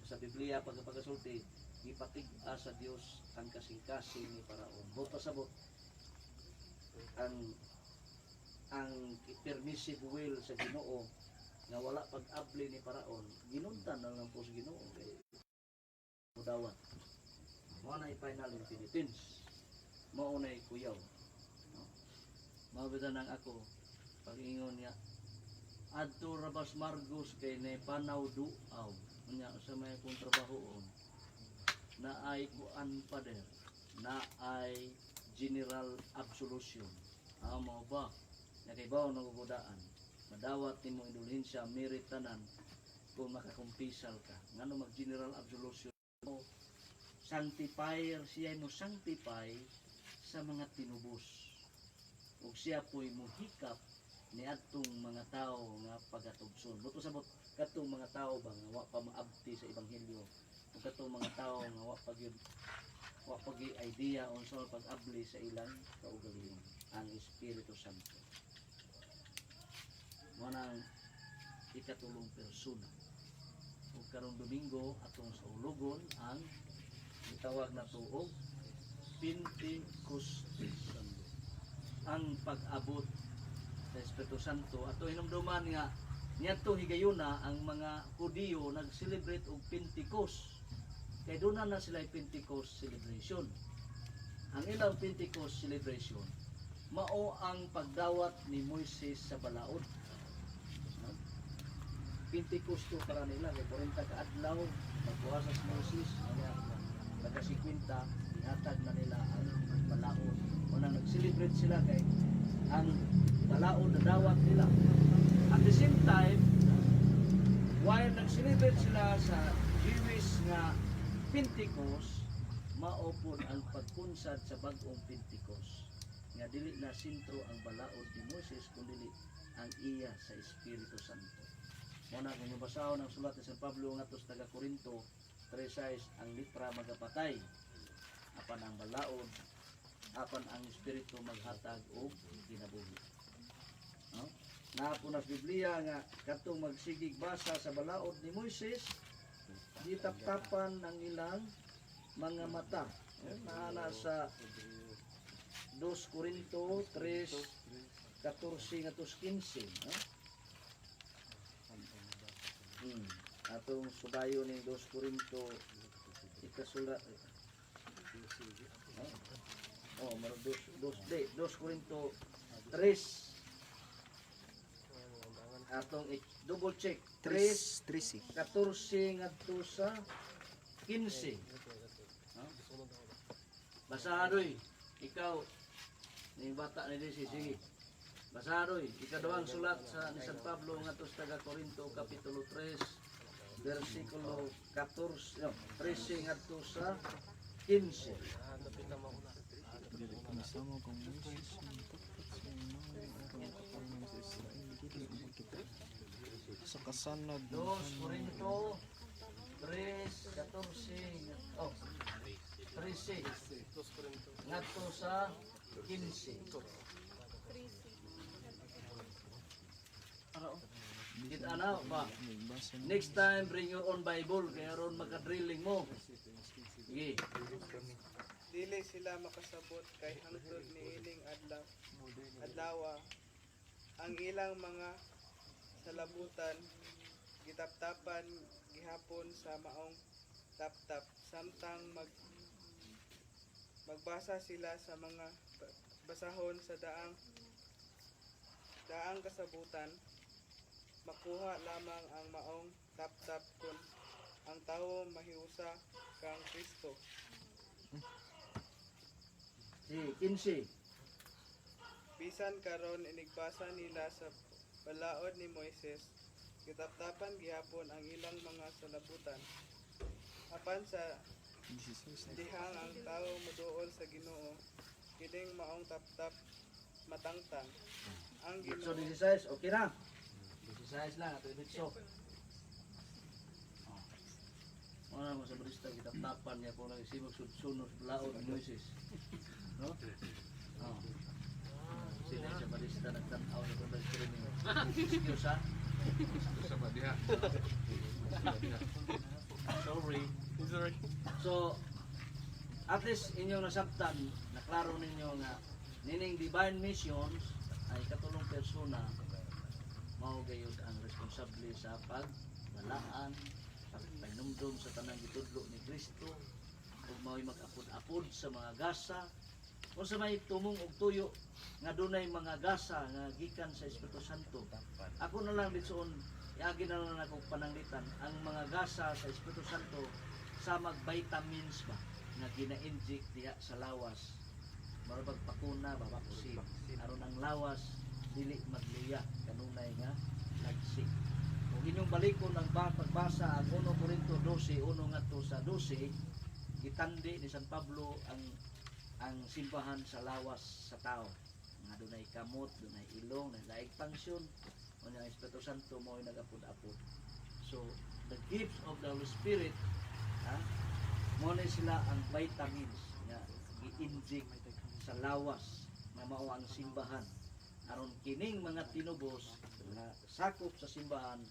sa Biblia. Pagkapagasulti, gipatig-a sa Dios ang kasing-kasing ni Paraon. Buot pasabot ang permissive will sa Ginoo nga wala pag-abli ni Paraon, ginuntan na lang po sa Ginoo kay mudawat. Mao na final impenitence, mao na kuyaw, no? Mao bitaw nang ako pag-ingon niya adto Rabas Margos kay na panaw duaw unya sa may akong trabahoon na ay kuan, pader, na ay general absolution. Ah, mao ba nakaibaw nagugudaan madawat nimo indulhensya merit tanan kung makakumpisal ka? Ngano mag general absolution mo? Sanctifier siya, mo sanctify sa mga tinubos ug siya po'y muhikap niadtong mga tao nga pagatubson. Buto sabot katong mga tao ba nga wa pa maabti sa ebanghelyo ug katong mga tao nga wa pa gyud idea unsa ang pag-abli sa ilang kaugalingon, ang Espiritu Santo. Mao nang ikatulong persona. Ug karong Domingo atong saulugon ang gitawag na tuog Pentecost Sunday. Ang pag-abot sa Espiritu Santo, ato hinumduman nga niadtong higayuna ang mga Hudiyo nag-celebrate og Pentecost. Kay doon na sila Pentecost celebration. Ang ilang Pentecost celebration mao ang pagdawat ni Moises sa balaod. No? Pentecost to para nila kay 40 ka adlaw magbuhasa si Moises, kaya taga 50 ihatag na nila ang balaod. Unang nag-celebrate sila kay ang balaod na dawat nila. At the same time, while nag-celebrate sila sa Jewish nga Pentecost, mao pod ang pagkunsad sa bag-ong Pentecost nga dili na sentro ang balaod ni Moises kundi ang iya sa Espiritu Santo. Mao na kung basahon ang sulat ni San Pablo ngadto sa taga Corinto 3:6, ang litra magapatay apan ang balaod, apan ang espiritu maghatag og kinabuhi. No? Naa po na sa Biblia nga katong magsigig basa sa balaod ni Moises, gitaptapan ng ilang mga mata. Eh, naa sa 2 Corinto 3:14 ngadto 15, no? Atong subayo ning 2 Corinto ikasulat. Oh, maro 2 2 de 2 Corinto 3. Atong i-double check. 3 3 14 ngadto sa 15. No? Basahan oy. Ikaw ning bata ni Desi, sige. Basahan oy. Ikaduhang sulat sa ni San Pablo ngadto sa taga Korinto, kapitulo 3, versikulo 14, no, 13 ngadto sa 15. Dili kami kang Moises ang tapat sa inaon aron kapanan sa Israel, dili makita sa kasanag ng 2 Korinto 3, 14, oh, 13 ngadto sa 15. Kita na ba? Nagbasa na. Next time, bring your own Bible kaya ron maka-drilling mo. Sige. Dili sila makasabot kay hangtod niining adlaw adlawa ang ilang mga salabutan gitaptapan gihapon sa maong taptap samtang magbasa sila sa mga basahon sa daang daang kasabutan. Makuha lamang ang maong taptap kun ang tawo mahiusa kang Kristo. Sige, 15. Bisan karon inigbasa nila sa balaod ni Moises, gitaptapan gihapon ang ilang mga salabutan. Apan sa 16 na. dihang ang tao moduol sa Ginoo, kining maong taptap matangtang. Ang So, Ginoo 16, okay na. 16 lang, ato yung. Wala mo sa barista, kitaptapan niya po lang simog sudsunod laod ni Moises. No? Oh. Sila sa barista nagtanaw sa kung barista niyo. Excuse ha? Sa ba diha? Sorry. Sorry. So, at least inyong nasabtan, naklaro ninyo nga nining divine missions ay katulong persona mao gayud ang responsable sa pagbalaan, pagpahinumdom sa tanang gitudlo ni Kristo ug mao'y mag-apod-apod sa mga gasa, unsa may tumong og tuyo nga dunay mga gasa nga gikan sa Espiritu Santo. Ako na lang ditsoon, iagi na lang ako pananglitan ang mga gasa sa Espiritu Santo sa mag vitamins ba nga gina-inject diha sa lawas, mura bag bakuna ba, vaccine, aron ang lawas dili magluya kanunay nga nagsik. Kung inyong balikon ang pagbasa ang 1 Corinto 12:1 ngadto sa 12, gitandi ni San Pablo ang simbahan sa lawas sa tao nga dunay kamot, dunay ilong, dunay laing function. Unya ang Espiritu Santo mo nagapod-apod. So the gifts of the Holy Spirit, ha, mo na sila ang vitamins nga gi-inject sa lawas nga mao ang simbahan aron kining mga tinubos nga sakop sa simbahan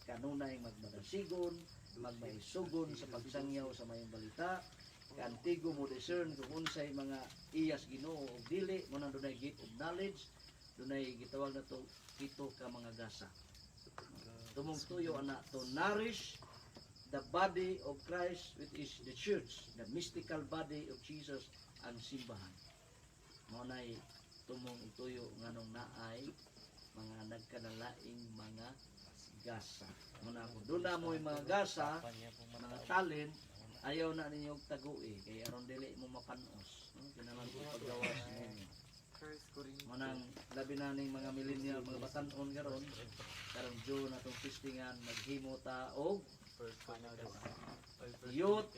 kanunay magmadasigon, magmaisugon sa pagsangyaw sa mayong balita, kaantigo mo discern kung unsay mga iyas Ginoo og dili. Mo nang dunay gift of knowledge, dunay gitawag na to pito ka mga gasa. Tumong tuyo ana, to nourish the body of Christ, which is the church, the mystical body of Jesus, ang simbahan. Mao nay tumong tuyo nganong naay mga nagkanalaing mga gasa. Mo na kung doon na mo'y mga gasa, mga talent, ayaw na ninyo tagui kay aron dili mo mapanos, no? Kinahanglan ko paggawas ninyo. Manang labi na ning mga millennial, mga batan-on karon, karong June atong testingan, maghimo ta og youth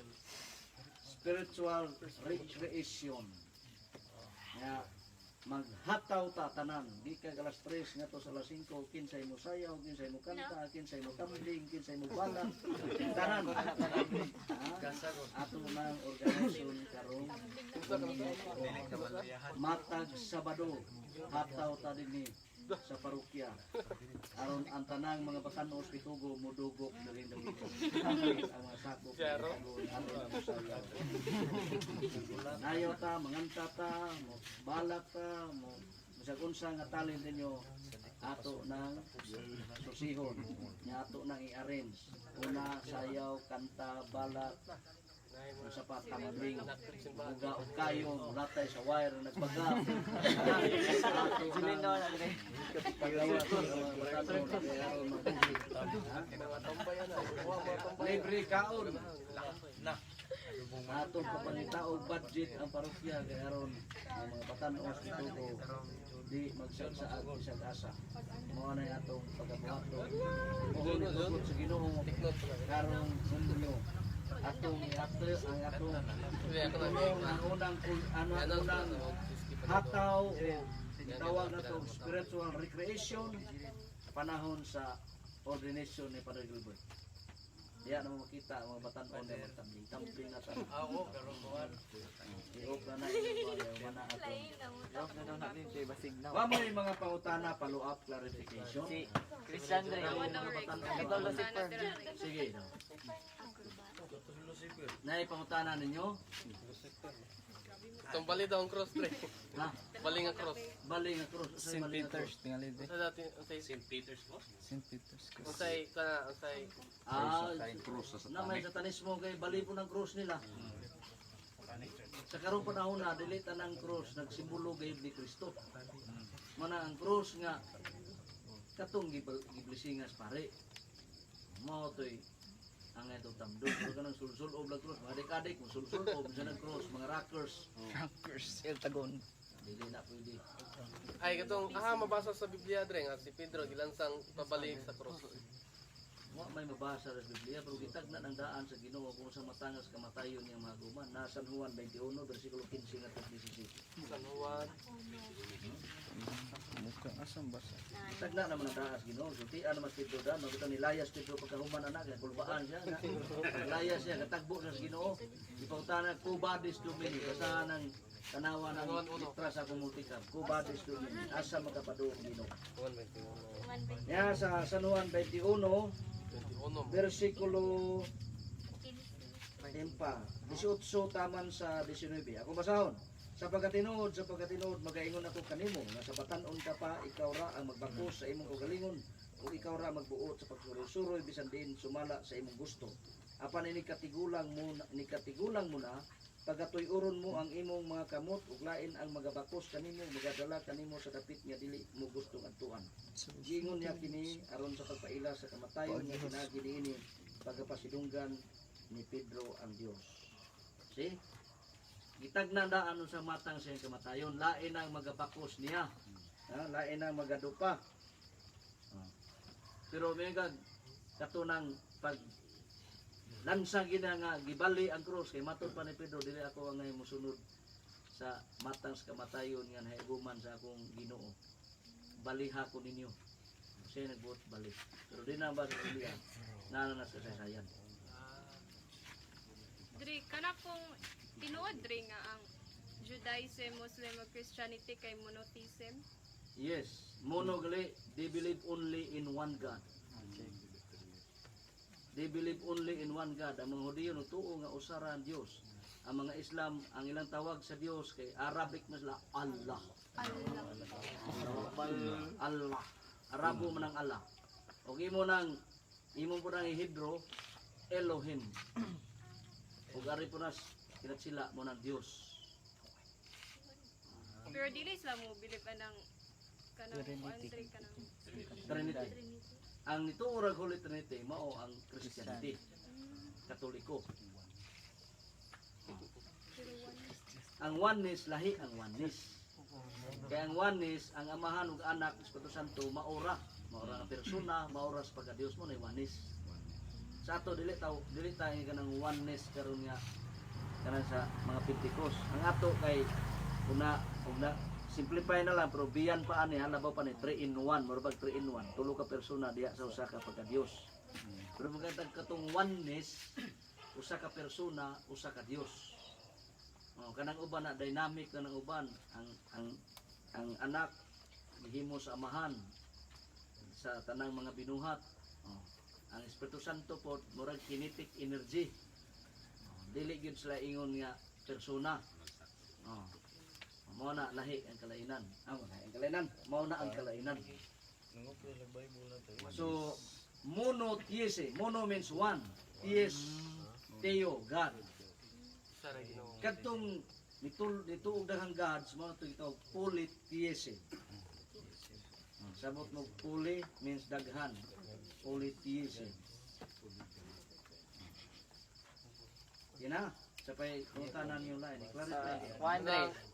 spiritual recreation nga maghataw ta tanan gikan alas 3 ngadto sa alas 5, kinsay mo sayaw, kinsay mo kanta, kinsay mo tumbling, kinsay mo balak, tanan. Ha? Ato nang organisasyon karong matag Sabado, hataw ta dinhi sa parokya aron ang tanang mga bakanos pitugo mudugok diri diri ang mga sakop aron mosayaw. Nayo ta, manganta ta, mo balak ta, mo bisag unsa nga talent ninyo, ato nang susihon nya, ato nang i-arrange. Una, sayaw, kanta, balak. Usa pa tambling, buga og kayo, mulatay sa wire nagbaga. Paggawa sa mga batanon, kaya aron mabuhi. Libre kaon. Atong kapangita og budget ang parokya kay aron ang mga batan-os dito di magsagsaag bisag asa. Mao na atong pagabuhaton. Muhon tugot sa Ginoo karong Hunyo. Atong iato ang atong tulong ang unang ano ang unang hataw o tawag na to spiritual recreation panahon sa ordination ni Padre Gilbert. Diya na mo makita ang mga batan-on na magtambling. Tambling na tanan. Ako, pero kuwan. I-off na na inyo ayaw man na atong. Lain ang utak Na daw na din basig na. Wa mo yung mga pangutana follow-up clarification. Si Christian Dre. Mga batan-on. Sige. Nay pangutana ninyo? Itong bali daw ang cross pre. Ha? Bali nga cross. Bali nga cross. Unsay St. bali nga Peter's cross? tingali de. Unsa dati unsay St. Peter's po? St. Peter's cross. Unsay kana unsay Ah, Cross sa na may satanismo kay bali po ng cross nila. Sa karong panahon na dili tanang cross nagsimbolo gayud ni Kristo. Mana ang cross nga katong giblisingas pare. Mao toy ang itong tamdong. Pero kanang sulsul-ob lang cross. Mga adik-adik, kung sulsul-ob sa ng cross, mga rockers. Rockers El Tagon. Dili na pwede. Ay katong aha mabasa sa Biblia dre nga si Pedro gilansang pabalik sa cross. Wa may mabasa sa Biblia pero gitagna ng daan sa Ginoo kung sa matangas kamatayon niyang mga guman. Na San Juan 21 versikulo 15 ngadto 17. San Juan. Mukha asam basa. Tagna naman ang daas Ginoo. Sultian naman si Pedro daan. Magkita ni Layas Pedro pagkahuman anak kay kulbaan siya. Na. Layas siya katagbo siya sa Ginoo. Ipautana Cubadis Domini. Basahan ang tanawa ng litra sa akong multicam. Cubadis Domini. Asa makapaduong Ginoo. Juan 21. Niya sa San Juan 21 21. versikulo Tempa, 18 taman sa 19. Ako basahon. Sa pagkatinuod, magaingon ako kanimo nga sa batan-on ka pa, ikaw ra ang magbakos sa imong kaugalingon ug ikaw ra magbuot sa pagsuroy-suroy bisan diin sumala sa imong gusto. Apan ini katigulang mo na pagatuy-uron mo ang imong mga kamot ug lain ang magabakos kanimo, magadala kanimo sa dapit nga dili mo gustong adtuan. Giingon niya kini aron sa pagpaila sa kamatayon nga pinaagi niini pagkapasidunggan ni Pedro ang Dios. See? Gitagna daan sa matang sa iyang kamatayon, lain ang magabakos niya. Ha? Lain ang magadupa. Ah. Pero megag katunang pag lansang gina nga gibali ang krus kay matod pa ni Pedro, dili ako ang ngay mosunod sa matang sa kamatayon nga nahiuguman sa akong Ginoo. Baliha ko ninyo. Siya nagbuot bali. Pero di na ba sa Biblia naa na sa kasaysayan. Dre, kana pong tinuod dre nga ang Judaism, Muslim ug Christianity kay monotheism. Yes, monogali, they believe only in one God. They believe only in one God. Ang mga Hudiyo nagtuo nga usa ra ang Dios. Ang mga Islam, ang ilang tawag sa Dios kay Arabic man sila Allah. Allah. Arabo man ang Allah. Og imo nang imo po nang Hebrew Elohim. Ug ari po nas kinat sila mo nang Dios. Pero dili sila mo believe anang kanang kuan dre kanang Trinity. Ang nituo rag Holy Trinity mao ang Christianity. Katoliko. Ang oneness lahi ang oneness. Kaya ang oneness, ang Amahan ug Anak, Espiritu Santo maora, maora nga persona, maora sa pagka-Dios mo na oneness. Sa ato dili taw dili tayo kanang oneness karon nga kanang sa mga Pentecost. Ang ato kay una una simplify na lang pero biyan pa ani halabaw pa ni 3 in 1, mura bag 3 in 1, tulo ka persona diha sa usa ka pagka-Dios. Pero magandang katong oneness, usa ka persona, usa ka Dios. Oh, kanang uban na dynamic kanang uban ang ang ang anak gihimo sa amahan sa tanang mga binuhat. Oh, ang Espiritu Santo po murag kinetic energy. Oh, dili gyud sila ingon nga persona. Oh. Mao na lahi ang kalainan. Ah, lahi ang kalainan. Mao na ang kalainan. So, monotheism. Mono means one. Theis, theo, God. Usa ra Ginoo. Kadtong nitul nituog daghang gods mao to gitawag polytheism. Sabot mo, poly means daghan. Polytheism. Yan na. Sa pay kung niyo lain, i-clarify niyo. Juan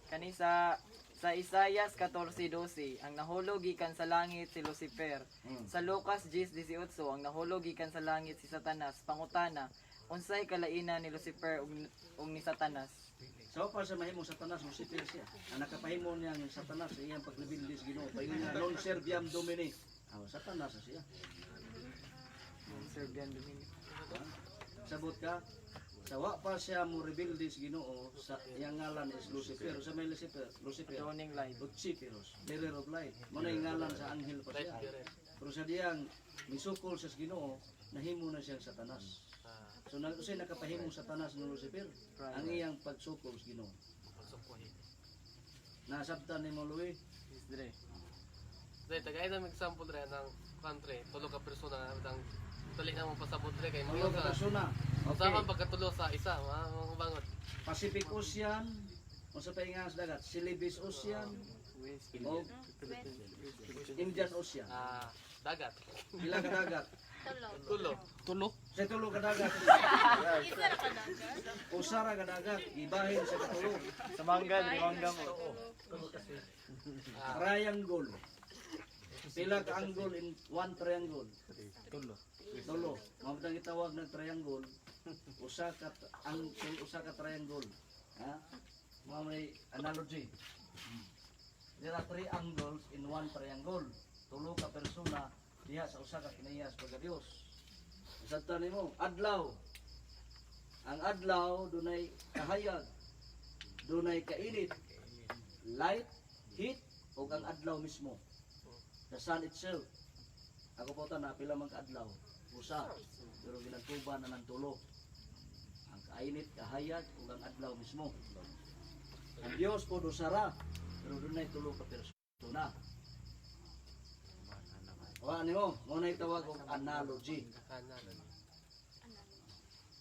kani sa Isayas 14:12, ang nahulog gikan sa langit si Lucifer. Sa Lucas 10:18, ang nahulog gikan sa langit si Satanas. Pangutana, unsay kalaina ni Lucifer ug ni Satanas? So pa sa mahimong Satanas, Lucifer siya. Ang nakapahimo niyang Satanas sa iyang pagrebelde sa Ginoo. Paingon niya, non serviam Domini. Ah, Satanas na siya. Non serviam Domini. Ha? Sabot ka? Sa wa pa siya mo rebelde sa Ginoo, sa iyang ngalan is Lucifer. Sa may Lucifer, Lucifer. Dawning light. Luciferos, bearer of light. Mo na yung ngalan sa anghel pa siya. Pero sa diyang misukol sa Ginoo, nahimo na siyang Satanas. So na usay nakapahimong Satanas ng Lucifer ang iyang pagsukol sa Ginoo. Nasabtan ni mo, Louie? Yes, dre. Dre, tagay na example dre ng country, tulo ka persona ang dali na mo pasabot dre kay Tulo mga ka sa persona. okay. Okay. Sama pagkatulo sa isa, mga bangot. Pacific Ocean, unsa pa nga sa dagat? Celebes Ocean o Indian Ocean. Ah, dagat. Pila ka dagat? Tulo. Tulo. Tulo. Sa tulo ka dagat. Isa ra ka dagat. Usa ra ka dagat, gibahin sa katulo. Sa mangga, dre, mangga mo. Triangle. Pila ka angle in one triangle? Tulo. Tulo. Mao man gitawag ng triangle. Usa ka ang usa ka triangle. Ha? Mao may analogy. There are three angles in one triangle. Tulo ka persona diha sa usa ka kinahiyas pagka Dios. Usabtan nimo, adlaw. Ang adlaw dunay kahayag, dunay kainit, light, heat, ug ang adlaw mismo. The sun itself. Ako po ta na pila man kaadlaw. Usa. Pero ginagtuban na ng tulo. Ang kainit, kahayag, ug ang adlaw mismo. Ang Dios po dosara, pero dunay tulo ka persona. Wa nimo, mo na tawag og analogy.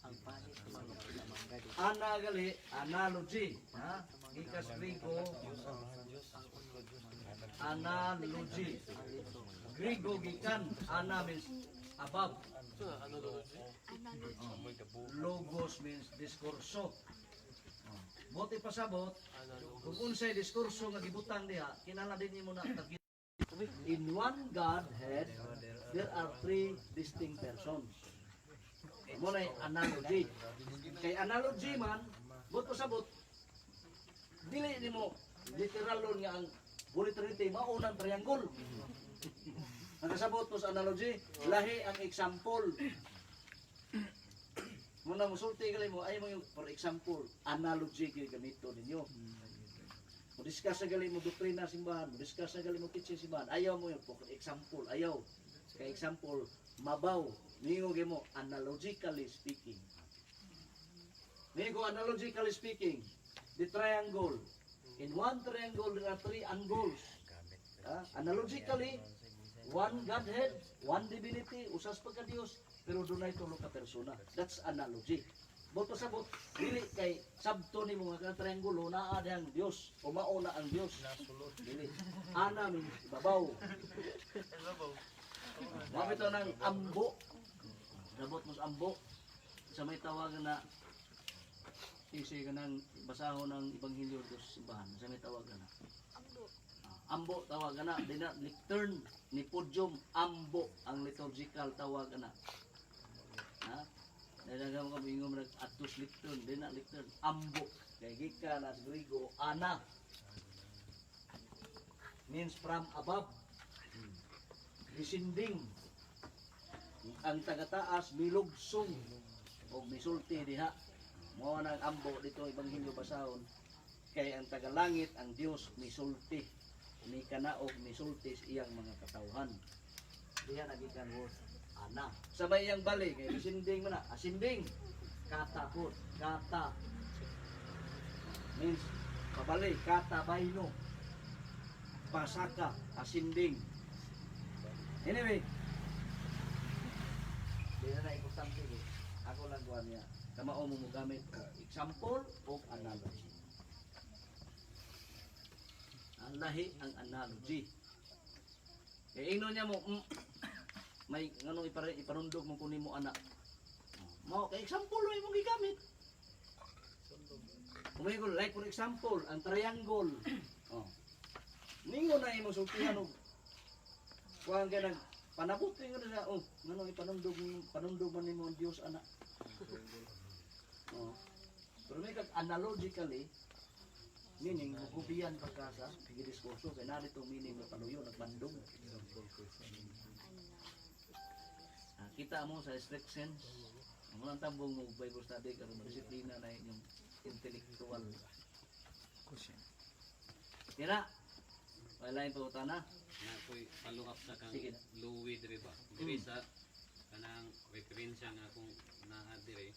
Ang panit sa mangga, sa mangga dre. Ana gali, analogy, ha? Gikas Grigo, analogy. Grigo gikan, ana means above. So, ano lo? Logos means diskurso. Buti pasabot, kung unsay diskurso nga gibutang diha, kinahanglan din nimo na tag- In one Godhead, there are three distinct persons. Mo na analogy. Kay analogy man, buot pasabot, dili nimo literalon nga ang Holy Trinity mao nang triangle. Nakasabot mo sa analogy, lahi ang example. Muna musulti gali mo ay mo yung for example, analogy gyud gamito ninyo. Mo discuss sa gali mo doktrina simbahan, mo discuss sa gali mo teaching simbahan. Ayaw mo yung for example, ayaw. Kay example, mabaw, ningo gyud mo analogically speaking. Ningo analogically speaking, the triangle. In one triangle there are three angles. Ah, analogically, one Godhead, one divinity, usas pagka Diyos, pero dunay tulo ka persona. That's analogy. Boto sa bot, dili kay sabto nimo nga kanang triangulo naa dihang Dios o mao na ang Dios. Dili. Ana means ibabaw. Mao bitaw ng ambo. Dabot mo sa ambo. Sa may tawagan na isi ka ng basahon ng ebanghelyo dito sa simbahan. Sa may tawagan na. Ambo. Ambo tawagan na, di na lectern ni podium, ambo ang liturgical tawagan na. Ha? Dahil na kami ingom nag atos lectern, di na lectern, ambo. Kay gikan as Grigo, ana means from above. Descending. Ang tagataas milugsong og misulti diha. Mao na ang ambo dito ebanghelyo basahon kay ang tagalangit ang Dios misulti ni kanaog misulti sa iyang mga katawhan. Diha nagikan word ana. Sabay iyang bali kay descending man na, ascending kata po, kata means pabali, kata bayno, pasaka, ascending. Anyway, di na na importante ko. Ako lang kuha niya. Kamao mo mogamit og example o analogy. Ang lahi ang analogy. Kay ingnon niya mo, may ngano iparundog mo kunin mo anak. Mao kay example mo imong gigamit. Kumaygon, like for example, ang triangle. Oh. Ningo na imong sultihan og kuan ka nag panabot ningo na siya, oh, ngano ipanundog panundog man nimo ang Dios anak. Oh. Pero may kag analogically meaning mugubian pa ka sa gidiskurso kay naa dito meaning nga paluyo nagbandong. Ah, kita mo sa strict sense. Ang mga tambong mo Bible study karon disiplina na inyong intellectual. Question. Kira, wala yung pangutana. Na ako'y follow up sa kang Sige. Louis diri ba. Diri sa kanang referensya nga akong naa diri.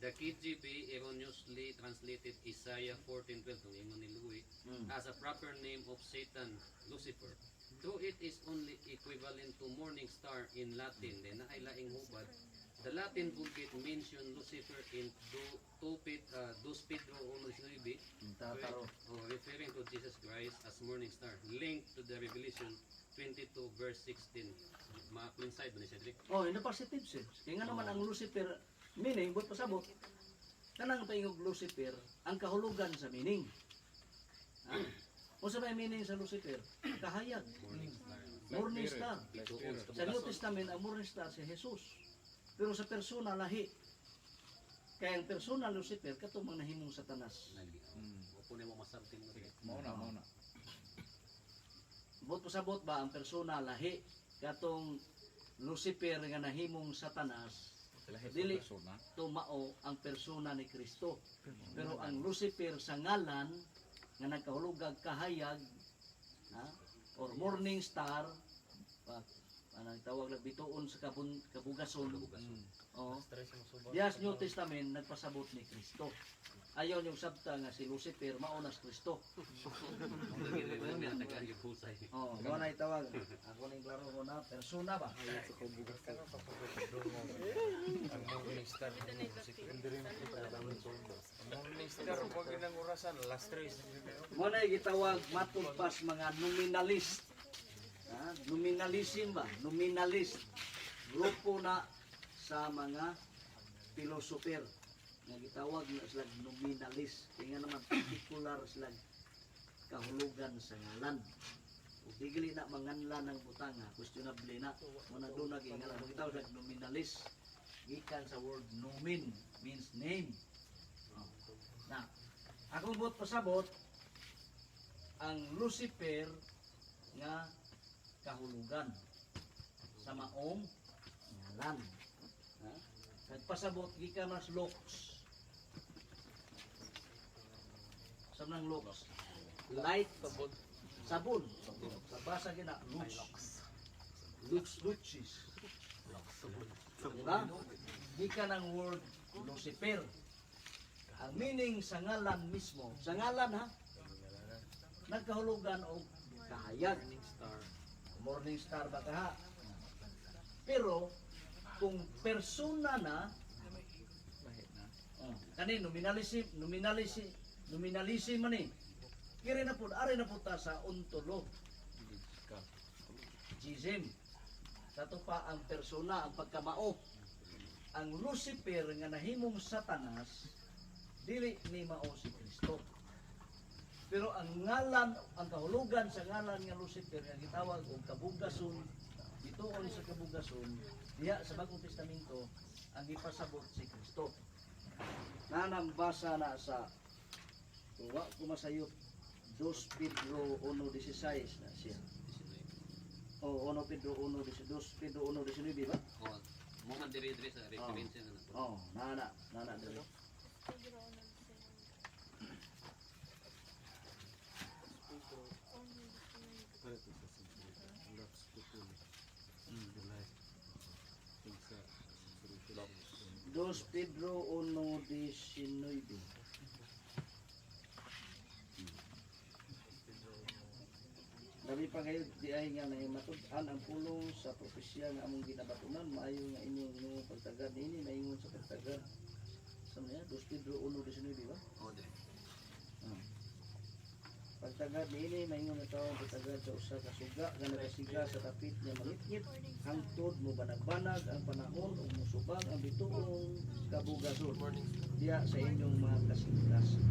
The KJV erroneously translated Isaiah 14:12 ang ingon ni Louis as a proper name of Satan, Lucifer. Though it is only equivalent to morning star in Latin, then naay laing hubad. The Latin Vulgate mention Lucifer in 2 Pedro 1:19, Tataro. oh, referring to Jesus Christ as morning star, linked to the Revelation 22 verse 16. Ma-coincide ba ni Cedric? Oh, in the positive sense. Kaya nga naman ang Lucifer, meaning, buat pasabot, kanang paingog Lucifer, ang kahulugan sa meaning. Ha? Unsa may meaning sa Lucifer? Kahayag. Morning star. Morning star. Ituon sa Sa New kabugason. Testament, ang morning star si Jesus. Pero sa persona, lahi. Kaya ang persona Lucifer, katong mga nahimong Satanas. Opo na mo masabtin mo diri. Mao na, mao na. Bot pasabot ba ang persona lahi katong Lucifer nga nahimong Satanas Lahi sa dili persona. tumao ang persona ni Kristo. Pero ang Lucifer sa ngalan nga nagkahulugag kahayag, ha, or morning star pa, anang tawag lang bituon sa kabugason. Oh. Dias New Testament nagpasabot ni Kristo. Ayaw niyong sabta nga si Lucifer mao na si Kristo. Oh, mo na itawag. Ako ning klaro ko na persona ba? Ang morning star. Ang morning star, huwag ng orasan, alas 3. Mo na gitawag matud pas mga nominalist. Ha? Nominalism ba? Nominalist. Grupo na sa mga philosopher nga gitawag na sila nominalist. Kaya nga naman particular sila kahulugan sa ngalan. Ug dili na manganlan ng butanga, questionable na. Mo na doon naging ngalan. Gitawag sila nominalist. Gikan sa word nomin means name. Oh. Na, akong buot pasabot, ang Lucifer nga kahulugan sa maong ngalan. Ha? Nagpasabot gikan mas lux. Sa nang lux? Light sabon. Sabon. Sa basa gina lux. Lux lucis. Diba? Gikan ang word Lucifer. Ang meaning sa ngalan mismo, sa ngalan ha, nagkahulugan og kahayag. Morning star. Morning star ba ka ha? Pero kung persona na, oh, kani nominalism, nominalism, nominalism man eh. Kiri na po, ari na po ta sa ontolo. Jism. Sa to pa ang persona, ang pagkamao. Ang Lucifer nga nahimong Satanas, dili ni mao si Kristo. Pero ang ngalan, ang kahulugan sa ngalan nga Lucifer nga gitawag og kabugason, gituon sa kabugason, diha sa Bagong Testamento ang gipasabot si Kristo. Nanambasa na sa tuwa ko masayop 2 Pedro 1:16 na siya. O 1 Pedro 1 2 Pedro 1:19 ba? Oh, mo man diri diri sa referensya nga na. Oh, nana, nana diri. Para ito sa Century. Lux Pupuli. Tingsa Century. 2 Pedro 1:19. Labi pa kayo di ay nga nahimatud-an ang pulong sa propesya nga among ginabatunan, maayo nga inyong Ginoo pagtagad niini maingon sa pagtagad Sa niya, 2 Pedro 1:19 ba? Oh, de. Ah. Pagtagad niini maingon nga tawo pagtagad sa usa ka suga nga nagasiga sa dapit nga mangitngit hangtod mo banag-banag ang panahon ug mosubag ang bituong kabugason diya sa inyong mga kasing-kasing.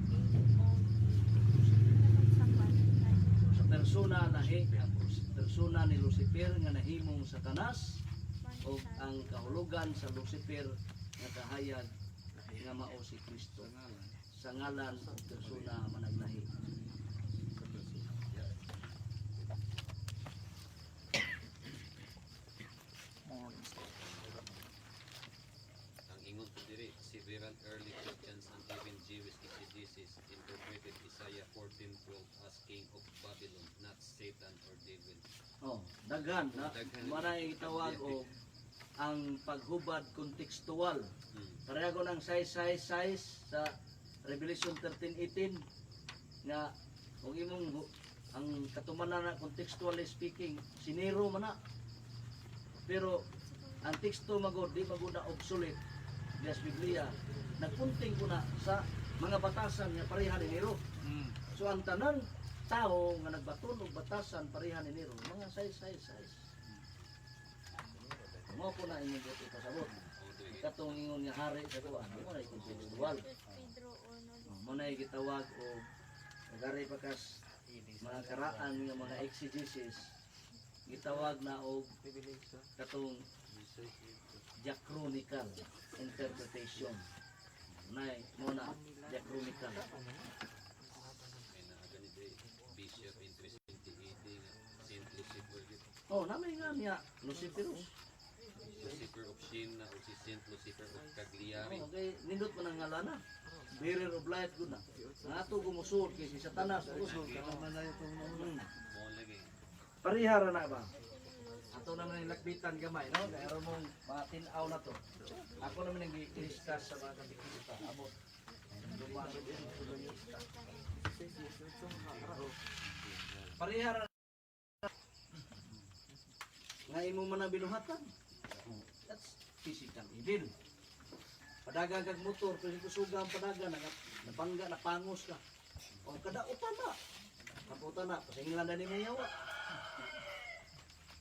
Sa persona lahi ang persona ni Lucifer nga nahimong Satanas o ang kahulugan sa Lucifer nga kahayag nga mao si Kristo sa ngalan ug persona managlahi. Ang ingon po diri, several early Christians and even Jewish exegesis interpreted Isaiah 14:12 as king of Babylon, not Satan or devil. Oh, daghan na Daghan. manay gitawag og ang paghubad kontekstual. Pareha ko ng size size size sa Revelation 13:18 nga kung imong ang katumanan na contextually speaking, si Nero man na. Pero ang teksto magod di magod na obsolete diya sa Biblia. Nagpunting ko na sa mga batasan nga pareha ni Nero. So ang tanan tao nga nagbaton og batasan pareha ni Nero, mga size size size. Mo po na inyong buot ipasabot. Katong ingon nga hari sa kuan, mo na kontekstual. Pedro 1. Oh, mo na gitawag og nagari pa kas mga karaan nga mga exegesis gitawag na og katong diachronical interpretation. Nay, mo na diachronical. May naaga ni diri, Bishop in 370 AD nga Saint Lucifer gyud. Oh, namay nga niya Luciferus. Lucifer of Siena o si Saint Lucifer of Cagliari. Oh, okay, nindot man ang ngalana. Bearer of light gud na. Nga ato gumusuod kay si Satanas. Mo lagi. Parihara na ba? Ato naman yung lakbitan gamay, no? Kaya aron mong mga tinaw na to. Ako naman ang gi-discuss sa mga katikista. Abot. Dumaan katikista. Parihara nga imo man ang binuhatan. That's physical evil. Padagan kag motor, pero kusuga ang padagan, nabangga, napangos ka. O kadautan na. Kaputan na, pasinglan na ni mong yawa.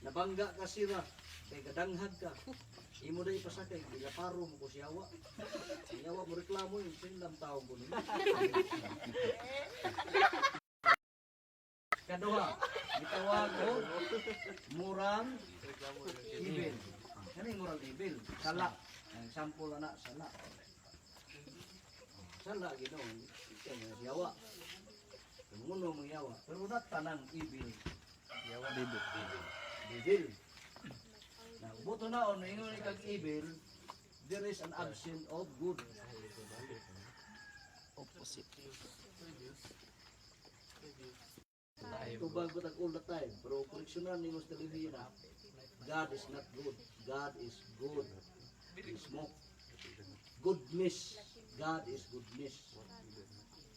Nabangga ka sira, kay gadanghag ka. Imo na ipasakay, gilaparo mo ko siyawa. Siyawa mo reklamo yun, sinlam tao ko nila. Kaduha, gitawag og moral evil. Kani moral evil, sala. Ang example ana sala. Sala Ginoo, ikaw nga siyawa. Tumuno mo yawa, pero not tanang evil. Yawa. Devil. Devil. Na buto na on ingon kag evil, there is an absence of good. Opposite. Tubag ko tag all the time, pero koreksyonan nimo sa televisa na God is not good. God is good. Mismo. Goodness. God is goodness.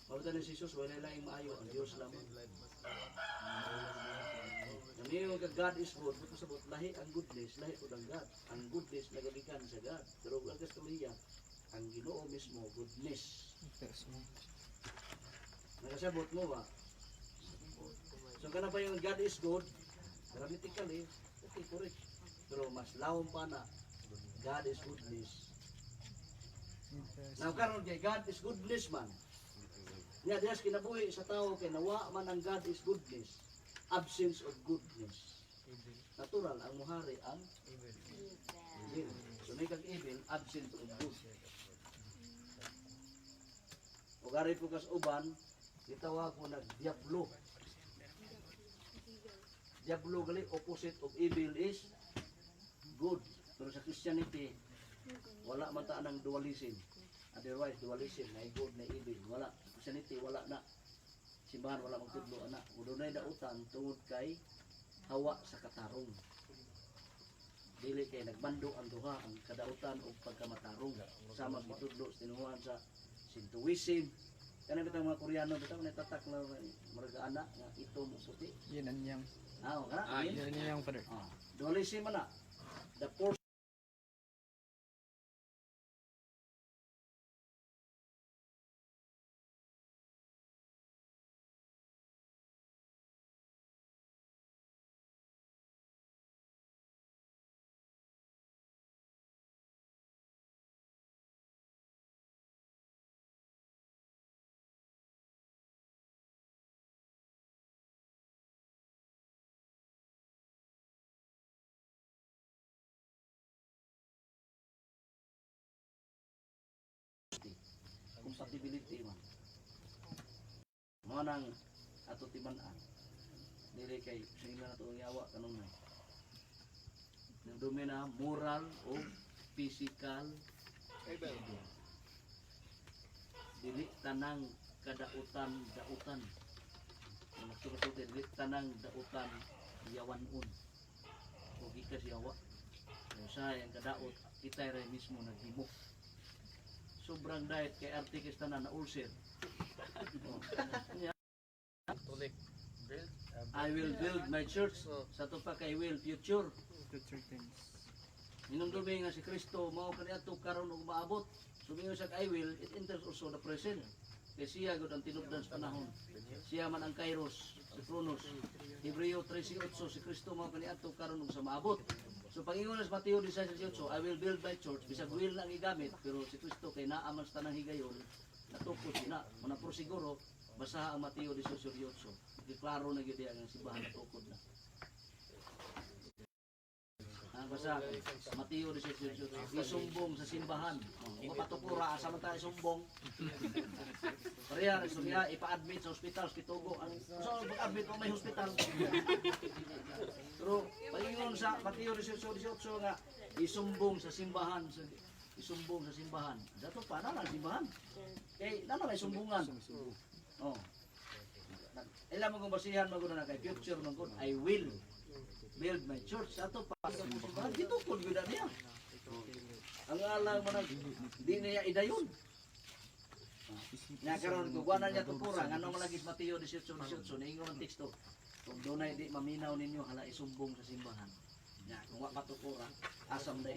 Pagkatan ni Jesus, wala laing maayo ang Dios lamang. Namiyo ka God is good, buto sabot lahi ang goodness, lahi pud ang God. Ang goodness nagagikan sa God. Pero ang kastuliya, ang Ginoo mismo goodness. Person. Nakasabot mo ba? So kana pa yung God is good, grammatically, okay, correct. Pero mas lawom pa na, God is goodness. Now karon kay God is goodness man. Nga dias kinabuhi sa tao kay nawa man ang God is goodness. Absence of goodness. Natural ang muhari ang evil. So may kag evil, absence of good. O gari po kas uban, gitawag mo nag diablo. Diablo gali opposite of evil is good. Pero sa Christianity, wala man ta ng dualism. Otherwise, dualism, na good, na evil. Wala. Christianity, wala na. Simbahan, wala magtudlo, ana. Dunay dautan tungod kay hawa sa katarong. Dili kay nagmando ang duha ang kadautan og pagkamatarong. Sama gitudlo sa tinuohan sa Sintoism. Kana bitang mga Koreano bitaw natatak na murag ana nga itom ug puti. Yin and yang. Ah, kana? Ah, Yin? Yin and yang, Father. Ah, dualism man na. The force Compatibility man. Mao nang ato timan-an. Dili kay sila na ang yawa kanunay. Nagdumi na moral o physical Evil. Dili tanang kadautan dautan. Ang nagsukasulti, dili tanang dautan yawanon. O gikas yawa. Kaya sa ang kadaot, kita rin mismo naghimo. Sobrang diet kay artikis tanan na ulcer. Oh. Catholic build I will build my church. Sa to pa kay will future. Future tense. Hinumdumi nga si Kristo mao kaniadto karon ug maabot. Sumingon sa I will, it enters also the present. Kay siya gud ang tinubdan sa panahon. Siya man ang Kairos, si Kronos. Hebreo 13:8, si Kristo mao kaniadto karon ug sa maabot. So pag-ingon sa Mateo 16:18, "I will build my church," bisag will lang gigamit, pero si Kristo kay naa man sa tanang higayon, natukod na. Muna pero siguro basaha ang Mateo 18:18. Giklaro na gyud ang simbahan natukod na. Ah, basta Mateo 18:18. Isumbong sa simbahan. Oh, mapatukura asa man tayo sumbong. Pareha istorya ipa-admit sa ospital sa Kitugo. Ang so pag-admit mo may hospital. Pero paingon sa Mateo 18:18 nga isumbong sa simbahan sa isumbong sa simbahan. Dato pa na lang simbahan. Kay na lang sumbungan. Oh. Ilam mo kung basihan mo na kay future man gud, "I will build my church." Ato pa simbahan gitukod gyud na niya. Ang alang man ang di niya idayon. Nga karon kung wala niya tukura, ngano man lagi sa Mateo 18:18 niingon ang teksto. Kung dunay di maminaw ninyo, hala isumbong sa simbahan. Nya kung wa matukura, asam day.